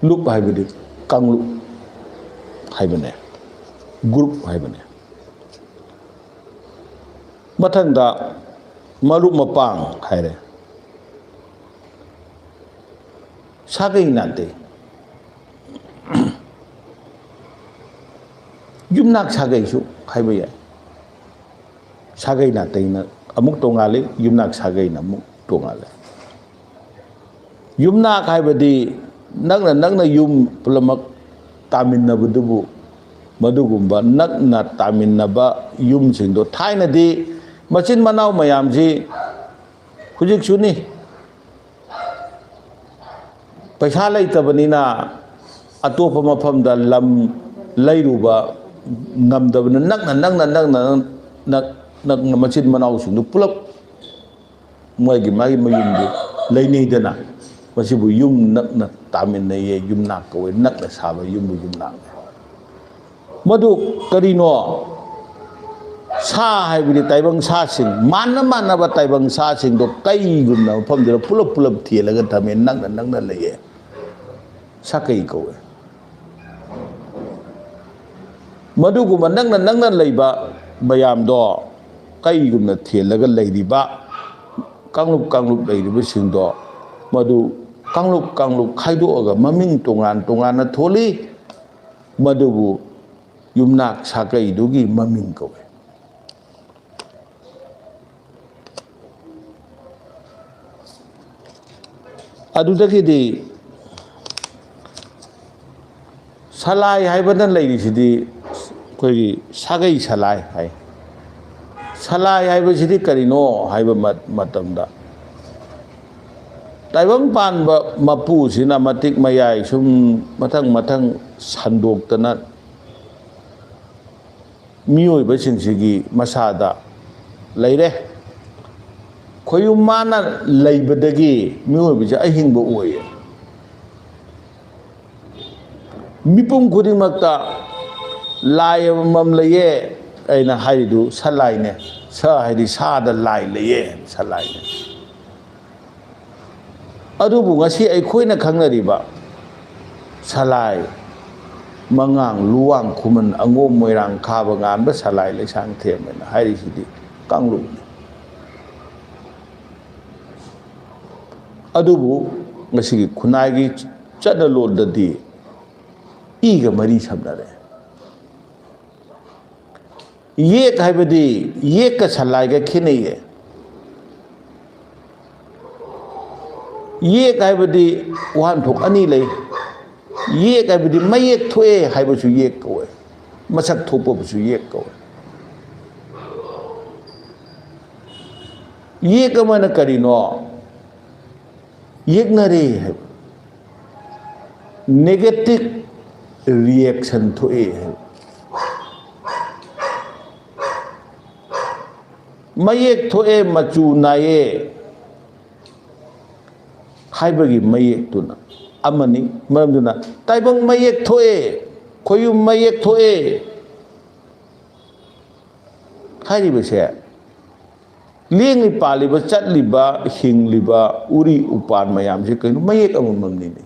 ꯂꯨꯞ ꯍꯥꯏꯕꯗꯤ ꯀꯥꯡꯂꯨꯞ ꯍꯥꯏꯕꯅꯦ, ꯒ꯭ꯔꯨꯞ ꯍꯥꯏꯕꯅꯦ꯫ ꯃꯊꯪꯗ ꯃꯔꯨꯞ ꯃꯄꯥꯡ ꯍꯥꯏꯔꯦ꯫ ꯁꯥꯒꯩ ꯅꯥꯇꯩ, ꯌꯨꯝꯅꯥꯛ ꯁꯥꯒꯩꯁꯨ ꯍꯥꯏꯕ ꯌꯥꯏ꯫ ꯁꯥꯒꯩ ꯅꯥꯇꯩꯅ ꯑꯃꯨꯛ ꯇꯣꯉꯥꯜꯂꯤ, ꯌꯨꯝꯅꯥꯛ ꯁꯥꯒꯩꯅ ꯑꯃꯨꯛ ꯇꯣꯉꯥꯜꯂꯤ꯫ ꯌꯨꯝꯅꯥꯛ ꯍꯥꯏꯕꯗꯤ ꯅꯛꯅ ꯅꯛꯅ ꯌꯨꯝ ꯄꯨꯝꯅꯃꯛ ꯇꯥꯃꯤꯟꯅꯕꯗꯨꯕꯨ, ꯃꯗꯨꯒꯨꯝꯕ ꯅꯛꯅ ꯇꯥꯃꯤꯟꯅꯕ ꯌꯨꯝꯁꯤꯡꯗꯣ, ꯊꯥꯏꯅꯗꯤ ꯃꯆꯤꯟ ꯃꯅꯥꯎ ꯃꯌꯥꯝꯁꯤ ꯍꯧꯖꯤꯛꯁꯨꯅꯤ, ꯄꯩꯁꯥ ꯂꯩꯇꯕꯅꯤꯅ ꯑꯇꯣꯞꯄ ꯃꯐꯝꯗ ꯂꯝ ꯂꯩꯔꯨꯕ ꯉꯝꯗꯕꯅ, ꯅꯛꯅ ꯅꯛꯅ ꯅꯛꯅ ꯅꯛ-, ꯅꯛꯅ ꯃꯆꯤꯟ ꯃꯅꯥꯎꯁꯤꯡꯗꯨ ꯄꯨꯂꯞ ꯃꯥꯒꯤ ꯃꯥꯒꯤ ꯃꯌꯨꯝꯗꯨ ꯂꯩꯅꯩꯗꯅ, ꯃꯁꯤꯕꯨ ꯌꯨꯝ ꯅꯛꯅ ꯇꯥꯃꯤꯟꯅꯩꯌꯦ, ꯌꯨꯝꯅꯥꯛ ꯀꯧꯋꯦ, ꯅꯛꯅ ꯁꯥꯕ ꯌꯨꯝꯕꯨ ꯌꯨꯝꯅꯥꯛꯅꯦ꯫ ꯃꯗꯨ ꯀꯔꯤꯅꯣ? ꯁꯥ ꯍꯥꯏꯕꯗꯤ ꯇꯥꯏꯕꯪ ꯁꯥꯁꯤꯡ, ꯃꯥꯟꯅ ꯃꯥꯟꯅꯕ ꯇꯥꯏꯕꯪ ꯁꯥꯁꯤꯡꯗꯣ ꯀꯩꯒꯨꯝꯅ ꯃꯐꯝꯗꯨꯗ ꯄꯨꯂꯞ ꯄꯨꯂꯞ ꯊꯦꯜꯂꯒ ꯊꯝꯃꯦ, ꯅꯛꯅ ꯅꯛꯅ ꯂꯩꯌꯦ, ꯁꯥꯀꯩ ꯀꯧꯋꯦ꯫ ꯃꯗꯨꯒꯨꯝꯕ ꯅꯛꯅ ꯅꯛꯅ ꯂꯩꯕ ꯃꯌꯥꯝꯗꯣ ꯀꯩꯒꯨꯝꯅ ꯊꯦꯜꯂꯒ ꯂꯩꯔꯤꯕ, ꯀꯥꯡꯂꯨꯞ ꯀꯥꯡꯂꯨꯞ ꯂꯩꯔꯤꯕꯁꯤꯡꯗꯣ, ꯃꯗꯨ ꯀꯥꯡꯂꯨꯞ ꯀꯥꯡꯂꯨꯞ ꯈꯥꯏꯗꯣꯛꯑꯒ ꯃꯃꯤꯡ ꯇꯣꯉꯥꯟ ꯇꯣꯉꯥꯟꯅ ꯊꯣꯜꯂꯤ꯫ ꯃꯗꯨꯕꯨ ꯌꯨꯝꯅꯥꯛ ꯁꯥꯒꯩꯗꯨꯒꯤ ꯃꯃꯤꯡ ꯀꯧꯏ꯫ ꯑꯗꯨꯗꯒꯤꯗꯤ ꯁꯂꯥꯏ ꯍꯥꯏꯕꯅ ꯂꯩꯔꯤꯁꯤꯗꯤ ꯑꯩꯈꯣꯏꯒꯤ ꯁꯥꯒꯩ ꯁꯂꯥꯏ ꯍꯥꯏ꯫ ꯁꯂꯥꯏ ꯍꯥꯏꯕꯁꯤꯗꯤ ꯀꯔꯤꯅꯣ ꯍꯥꯏꯕ ꯃ-, ꯃꯇꯝꯗ, ꯇꯥꯏꯕꯪ ꯄꯥꯟꯕ ꯃꯄꯨꯁꯤꯅ ꯃꯇꯤꯛ ꯃꯌꯥꯏ ꯁꯨꯝ ꯃꯊꯪ ꯃꯊꯪ ꯁꯟꯗꯣꯛꯇꯅ ꯃꯤꯑꯣꯏꯕꯁꯤꯡꯁꯤꯒꯤ ꯃꯁꯥꯗ ꯂꯩꯔꯦ꯫ ꯈꯣꯏꯌꯨꯝ ꯃꯥꯅ ꯂꯩꯕꯗꯒꯤ ꯃꯤꯑꯣꯏꯕꯁꯦ ꯑꯍꯤꯡꯕ ꯑꯣꯏꯌꯦ꯫ ꯃꯤꯄꯨꯝ ꯈꯨꯗꯤꯡꯃꯛꯇ ꯂꯥꯏ ꯑꯃꯃꯝ ꯂꯩꯌꯦ ꯑꯩꯅ ꯍꯥꯏꯔꯤꯗꯨ ꯁꯂꯥꯏꯅꯦ꯫ ꯁ ꯍꯥꯏꯗꯤ ꯁꯥꯗ ꯂꯥꯏ ꯂꯩꯌꯦ, ꯁꯂꯥꯏꯅꯦ꯫ ꯑꯗꯨꯕꯨ ꯉꯁꯤ ꯑꯩꯈꯣꯏꯅ ꯈꯪꯅꯔꯤꯕ ꯁꯂꯥꯏ, ꯃꯉꯥꯡ, ꯂꯨꯋꯥꯡ, ꯈꯨꯃꯟ, ꯑꯉꯣꯝ, ꯃꯣꯏꯔꯥꯡ, ꯈꯥꯕ, ꯉꯥꯟꯕ, ꯁꯂꯥꯏ, ꯂꯩꯁꯥꯡ ꯊꯦꯝ ꯍꯥꯏꯅ ꯍꯥꯏꯔꯤꯁꯤꯗꯤ ꯀꯥꯡꯂꯨꯞꯅꯤ꯫ ꯑꯗꯨꯕꯨ ꯉꯁꯤꯒꯤ ꯈꯨꯟꯅꯥꯏꯒꯤ ꯆꯠꯅꯂꯣꯟꯗꯗꯤ ꯏꯒ ꯃꯔꯤ ꯁꯝꯅꯔꯦ꯫ ꯌꯦꯛ ꯍꯥꯏꯕꯗꯤ ꯌꯦꯛꯀ ꯁꯂꯥꯏꯒ ꯈꯦꯠꯅꯩꯌꯦ꯫ ꯌꯦꯛ ꯍꯥꯏꯕꯗꯤ ꯋꯥꯍꯟꯊꯣꯛ ꯑꯅꯤ ꯂꯩ꯫ ꯌꯦꯛ ꯍꯥꯏꯕꯗꯤ ꯃꯌꯦꯛ ꯊꯣꯛꯑꯦ ꯍꯥꯏꯕꯁꯨ ꯌꯦꯛ ꯀꯧꯋꯦ, ꯃꯁꯛ ꯊꯣꯛꯄꯕꯨꯁꯨ ꯌꯦꯛ ꯀꯧꯋꯦ꯫ ꯌꯦꯛ ꯑꯃꯅ ꯀꯔꯤꯅꯣ? ꯌꯦꯛꯅꯔꯦ ꯍꯥꯏꯕ꯫ Negative reaction ꯊꯣꯛꯑꯦ ꯍꯥꯏꯕ꯫ ꯃꯌꯦꯛ ꯊꯣꯛꯑꯦ, ꯃꯆꯨ ꯅꯥꯏꯌꯦ ꯍꯥꯏꯕꯒꯤ ꯃꯌꯦꯛꯇꯨꯅ ꯑꯃꯅꯤ꯫ ꯃꯔꯝꯗꯨꯅ ꯇꯥꯏꯕꯪ ꯃꯌꯦꯛ ꯊꯣꯛꯑꯦ, ꯈꯣꯏꯌꯨꯝ ꯃꯌꯦꯛ ꯊꯣꯛꯑꯦ ꯍꯥꯏꯔꯤꯕꯁꯦ, ꯂꯦꯡꯉꯤ ꯄꯥꯜꯂꯤꯕ, ꯆꯠꯂꯤꯕ, ꯍꯤꯡꯂꯤꯕ ꯎꯔꯤ ꯎꯄꯥꯟ ꯃꯌꯥꯝꯁꯦ ꯀꯩꯅꯣ? ꯃꯌꯦꯛ ꯑꯃꯃꯝꯅꯤꯅꯦ꯫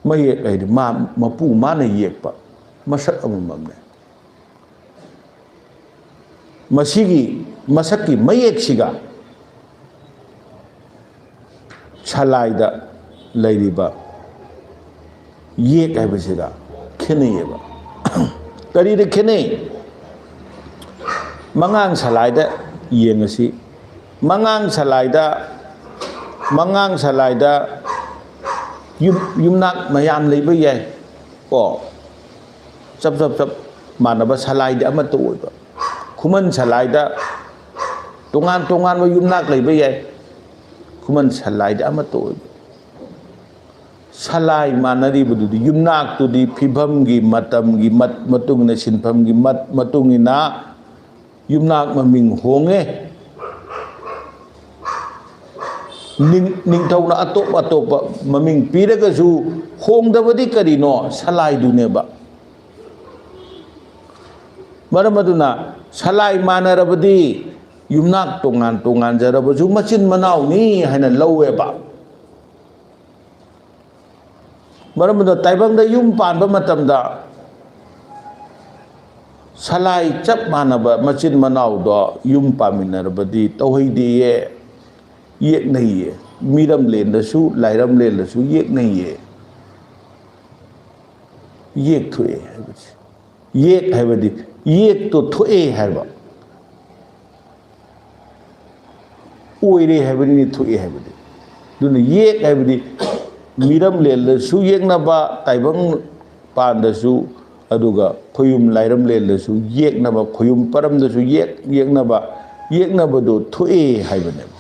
ꯃꯌꯦꯛ ꯍꯥꯏꯗꯤ ꯃꯥ, ꯃꯄꯨ ꯃꯥꯅ ꯌꯦꯛꯄ ꯃꯁꯛ ꯑꯃꯃꯝꯅꯦ꯫ ꯃꯁꯤꯒꯤ ꯃꯁꯛꯀꯤ ꯃꯌꯦꯛꯁꯤꯒ ꯁꯂꯥꯏꯗ ꯂꯩꯔꯤꯕ ꯌꯦꯛ ꯍꯥꯏꯕꯁꯤꯒ ꯈꯦꯠꯅꯩꯌꯦꯕ꯫ ꯀꯔꯤꯗ ꯈꯦꯠꯅꯩ? ꯃꯉꯥꯡ ꯁꯂꯥꯏꯗ ꯌꯦꯡꯉꯁꯤ꯫ ꯃꯉꯥꯡ ꯁꯂꯥꯏꯗ, ꯃꯉꯥꯡ ꯁꯂꯥꯏꯗ ꯌꯨꯝ, ꯌꯨꯝꯅꯥꯛ ꯃꯌꯥꯝ ꯂꯩꯕ ꯌꯥꯏ ꯀꯣ꯫ ꯆꯞ ꯆꯞ ꯆꯞ ꯃꯥꯟꯅꯕ ꯁꯂꯥꯏꯗꯤ ꯑꯃꯠꯇ ꯑꯣꯏꯕ꯫ ꯈꯨꯃꯟ ꯁꯂꯥꯏꯗ ꯇꯣꯉꯥꯟ ꯇꯣꯉꯥꯟꯕ ꯌꯨꯝꯅꯥꯛ ꯂꯩꯕ ꯌꯥꯏ꯫ ꯈꯨꯃꯟ ꯁꯂꯥꯏꯗꯤ ꯑꯃꯠꯇ ꯑꯣꯏꯕ꯫ ꯁꯂꯥꯏ ꯃꯥꯟꯅꯔꯤꯕꯗꯨꯗꯤ ꯌꯨꯝꯅꯥꯛꯇꯨꯗꯤ ꯐꯤꯕꯝꯒꯤ, ꯃꯇꯝꯒꯤ ꯃꯠ-, ꯃꯇꯨꯡ ꯏꯟꯅ, ꯁꯤꯟꯐꯝꯒꯤ ꯃꯠ-, ꯃꯇꯨꯡ ꯏꯟꯅ ꯌꯨꯝꯅꯥꯛ ꯃꯃꯤꯡ ꯍꯣꯡꯉꯦ꯫ ꯅꯤꯡ-, ꯅꯤꯡꯊꯧꯅ ꯑꯇꯣꯞ ꯑꯇꯣꯞꯄ ꯃꯃꯤꯡ ꯄꯤꯔꯒꯁꯨ ꯍꯣꯡꯗꯕꯗꯤ ꯀꯔꯤꯅꯣ? ꯁꯂꯥꯏꯗꯨꯅꯦꯕ꯫ ꯃꯔꯝ ꯑꯗꯨꯅ ꯁꯂꯥꯏ ꯃꯥꯟꯅꯔꯕꯗꯤ ꯌꯨꯝꯅꯥꯛ ꯇꯣꯉꯥꯟ ꯇꯣꯉꯥꯟꯖꯔꯕꯁꯨ ꯃꯆꯤꯟ ꯃꯅꯥꯎꯅꯤ ꯍꯥꯏꯅ ꯂꯧꯋꯦꯕ꯫ ꯃꯔꯝ ꯑꯗꯨꯅ ꯇꯥꯏꯕꯪꯗ ꯌꯨꯝ ꯄꯥꯟꯕ ꯃꯇꯝꯗ ꯁꯂꯥꯏ ꯆꯞ ꯃꯥꯟꯅꯕ ꯃꯆꯤꯟ ꯃꯅꯥꯎꯗꯣ ꯌꯨꯝ ꯄꯥꯟꯃꯤꯟꯅꯔꯕꯗꯤ ꯇꯧꯍꯩꯗꯦꯌꯦ, ꯌꯦꯛꯅꯩꯌꯦ꯫ ꯃꯤꯔꯝꯂꯦꯟꯗꯁꯨ ꯂꯥꯏꯔꯝꯂꯦꯟꯗꯁꯨ ꯌꯦꯛꯅꯩꯌꯦ꯫ ꯌꯦꯛ ꯊꯣꯛꯑꯦ ꯍꯥꯏꯕꯁꯦ꯫ ꯌꯦꯛ ꯍꯥꯏꯕꯗꯤ ꯌꯦꯛꯇꯣ ꯊꯣꯛꯑꯦ ꯍꯥꯏꯕ꯫ ꯑꯣꯏꯔꯦ ꯍꯥꯏꯕꯅꯤ, ꯊꯣꯛꯑꯦ ꯍꯥꯏꯕꯗꯤ꯫ ꯑꯗꯨꯅ ꯌꯦꯛ ꯍꯥꯏꯕꯗꯤ ꯃꯤꯔꯝꯂꯦꯟꯗꯁꯨ ꯌꯦꯛꯅꯕ, ꯇꯥꯏꯕꯪ ꯄꯥꯟꯗꯁꯨ, ꯑꯗꯨꯒ ꯈꯣꯌꯨꯝ ꯂꯥꯏꯔꯝꯂꯦꯟꯗꯁꯨ ꯌꯦꯛꯅꯕ, ꯈꯣꯌꯨꯝ ꯄꯔꯝꯗꯁꯨ ꯌꯦꯛ, ꯌꯦꯛꯅꯕ, ꯌꯦꯛꯅꯕꯗꯣ ꯊꯣꯛꯑꯦ ꯍꯥꯏꯕꯅꯦꯕ꯫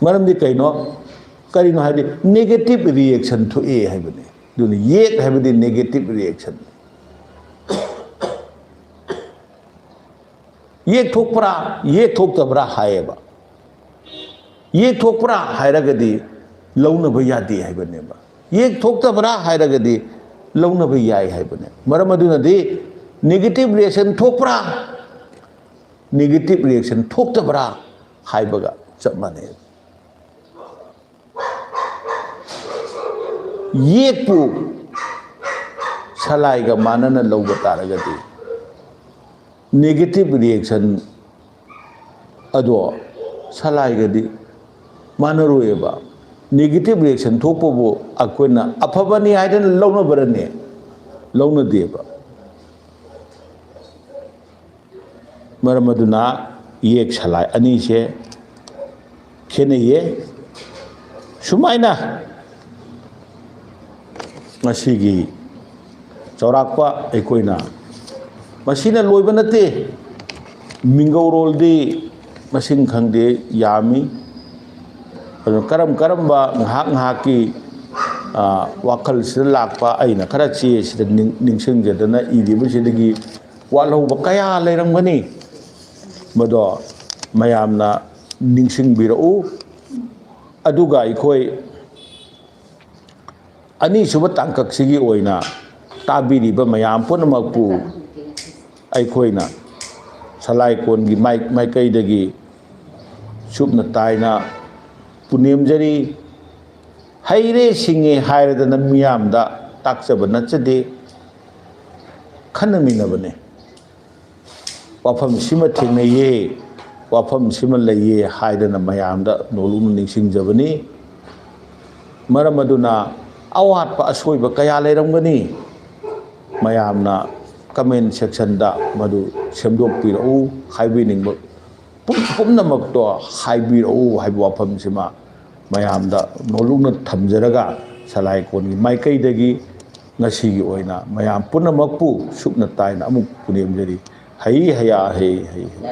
ꯃꯔꯝꯗꯤ ꯀꯩꯅꯣ? ꯀꯔꯤꯅꯣ ꯍꯥꯏꯗꯤ negative reaction ꯊꯣꯛꯑꯦ ꯍꯥꯏꯕꯅꯦ꯫ ꯑꯗꯨꯅ ꯌꯦꯛ ꯍꯥꯏꯕꯗꯤ negative reaction꯫ ꯌꯦꯛ ꯊꯣꯛꯄ꯭ꯔꯥ, ꯌꯦꯛ ꯊꯣꯛꯇꯕ꯭ꯔꯥ ꯍꯥꯏꯌꯦꯕ꯫ ꯌꯦꯛ ꯊꯣꯛꯄ꯭ꯔꯥ ꯍꯥꯏꯔꯒꯗꯤ ꯂꯧꯅꯕ ꯌꯥꯗꯦ ꯍꯥꯏꯕꯅꯦꯕ꯫ ꯌꯦꯛ ꯊꯣꯛꯇꯕ꯭ꯔꯥ ꯍꯥꯏꯔꯒꯗꯤ ꯂꯧꯅꯕ ꯌꯥꯏ ꯍꯥꯏꯕꯅꯦ꯫ ꯃꯔꯝ ꯑꯗꯨꯅꯗꯤ negative reaction ꯊꯣꯛꯄ꯭ꯔꯥ, negative reaction ꯊꯣꯛꯇꯕ꯭ꯔꯥ ꯍꯥꯏꯕꯒ ꯆꯞ ꯃꯥꯟꯅꯩ꯫ ꯌꯦꯛꯄꯨ ꯁꯂꯥꯏꯒ ꯃꯥꯟꯅꯅ ꯂꯧꯕ ꯇꯥꯔꯒꯗꯤ negative reaction ꯑꯗꯣ ꯁꯂꯥꯏꯒꯗꯤ ꯃꯥꯟꯅꯔꯣꯏꯑꯕ꯫ Negative reaction ꯊꯣꯛꯄꯕꯨ ꯑꯩꯈꯣꯏꯅ ꯑꯐꯕꯅꯤ ꯍꯥꯏꯗꯅ ꯂꯧꯅꯕꯔꯅꯦ? ꯂꯧꯅꯗꯦꯕ꯫ ꯃꯔꯝ ꯑꯗꯨꯅ ꯌꯦꯛ ꯁꯂꯥꯏ ꯑꯅꯤꯁꯦ ꯈꯦꯠꯅꯩꯌꯦ꯫ ꯁꯨꯃꯥꯏꯅ ꯉꯁꯤꯒꯤ ꯆꯥꯎꯔꯥꯛꯄ ꯑꯩꯈꯣꯏꯅ, ꯃꯁꯤꯅ ꯂꯣꯏꯕ ꯅꯠꯇꯦ꯫ ꯃꯤꯡꯒꯧꯔꯣꯜꯗꯤ ꯃꯁꯤꯡ ꯈꯪꯗꯦ, ꯌꯥꯝꯃꯤ꯫ ꯑꯗꯨ ꯀꯔꯝ ꯀꯔꯝꯕ ꯉꯥꯏꯍꯥꯛ ꯉꯥꯏꯍꯥꯛꯀꯤ, ꯑ, ꯋꯥꯈꯜꯁꯤꯗ ꯂꯥꯛꯄ, ꯑꯩꯅ ꯈꯔ ꯆꯦꯁꯤꯗ ꯅꯤꯡ-, ꯅꯤꯡꯁꯤꯡꯖꯗꯅ ꯏꯔꯤꯕꯁꯤꯗꯒꯤ ꯋꯥꯠꯍꯧꯕ ꯀꯌꯥ ꯂꯩꯔꯝꯒꯅꯤ, ꯃꯗꯣ ꯃꯌꯥꯝꯅ ꯅꯤꯡꯁꯤꯡꯕꯤꯔꯛꯎ꯫ ꯑꯗꯨꯒ ꯑꯩꯈꯣꯏ ꯑꯅꯤꯁꯨꯕ ꯇꯥꯡꯀꯛꯁꯤꯒꯤ ꯑꯣꯏꯅ ꯇꯥꯕꯤꯔꯤꯕ ꯃꯌꯥꯝ ꯄꯨꯝꯅꯃꯛꯄꯨ ꯑꯩꯈꯣꯏꯅ ꯁꯂꯥꯏꯀꯣꯟꯒꯤ ꯃꯥꯏ-, ꯃꯥꯏꯀꯩꯗꯒꯤ ꯁꯨꯞꯅ ꯇꯥꯏꯅ ꯄꯨꯅꯦꯝꯖꯔꯤ꯫ ꯍꯩꯔꯦ ꯁꯤꯡꯉꯦ ꯍꯥꯏꯔꯗꯅ ꯃꯤꯌꯥꯝꯗ ꯇꯥꯛꯆꯕ ꯅꯠꯆꯗꯦ, ꯈꯟꯅꯃꯤꯟꯅꯕꯅꯦ꯫ ꯋꯥꯐꯝꯁꯤꯃ ꯊꯦꯡꯅꯩꯌꯦ, ꯋꯥꯐꯝꯁꯤꯃ ꯂꯩꯌꯦ ꯍꯥꯏꯗꯅ ꯃꯌꯥꯝꯗ ꯅꯣꯂꯨꯛꯅ ꯅꯤꯡꯁꯤꯡꯖꯕꯅꯤ꯫ ꯃꯔꯝ ꯑꯗꯨꯅ ꯑꯋꯥꯠꯄ ꯑꯁꯣꯏꯕ ꯀꯌꯥ ꯂꯩꯔꯝꯒꯅꯤ, ꯃꯌꯥꯝꯅ comment sectionꯗ ꯃꯗꯨ ꯁꯦꯝꯗꯣꯛꯄꯤꯔꯛꯎ, ꯍꯥꯏꯕꯤꯅꯤꯡꯕ ꯄꯨꯝ-, ꯄꯨꯝꯅꯃꯛꯇꯣ ꯍꯥꯏꯕꯤꯔꯛꯎ ꯍꯥꯏꯕ ꯋꯥꯐꯝꯁꯤꯃ ꯃꯌꯥꯝꯗ ꯅꯣꯂꯨꯛꯅ ꯊꯝꯖꯔꯒ, ꯁꯂꯥꯏꯀꯣꯟꯒꯤ ꯃꯥꯏꯀꯩꯗꯒꯤ ꯉꯁꯤꯒꯤ ꯑꯣꯏꯅ ꯃꯌꯥꯝ ꯄꯨꯝꯅꯃꯛꯄꯨ ꯁꯨꯞꯅ ꯇꯥꯏꯅ ꯑꯃꯨꯛ ꯄꯨꯅꯦꯝꯖꯔꯤ꯫ ꯍꯩ ꯍꯌꯥ ꯍꯩ ꯍꯩ ꯍꯩ꯫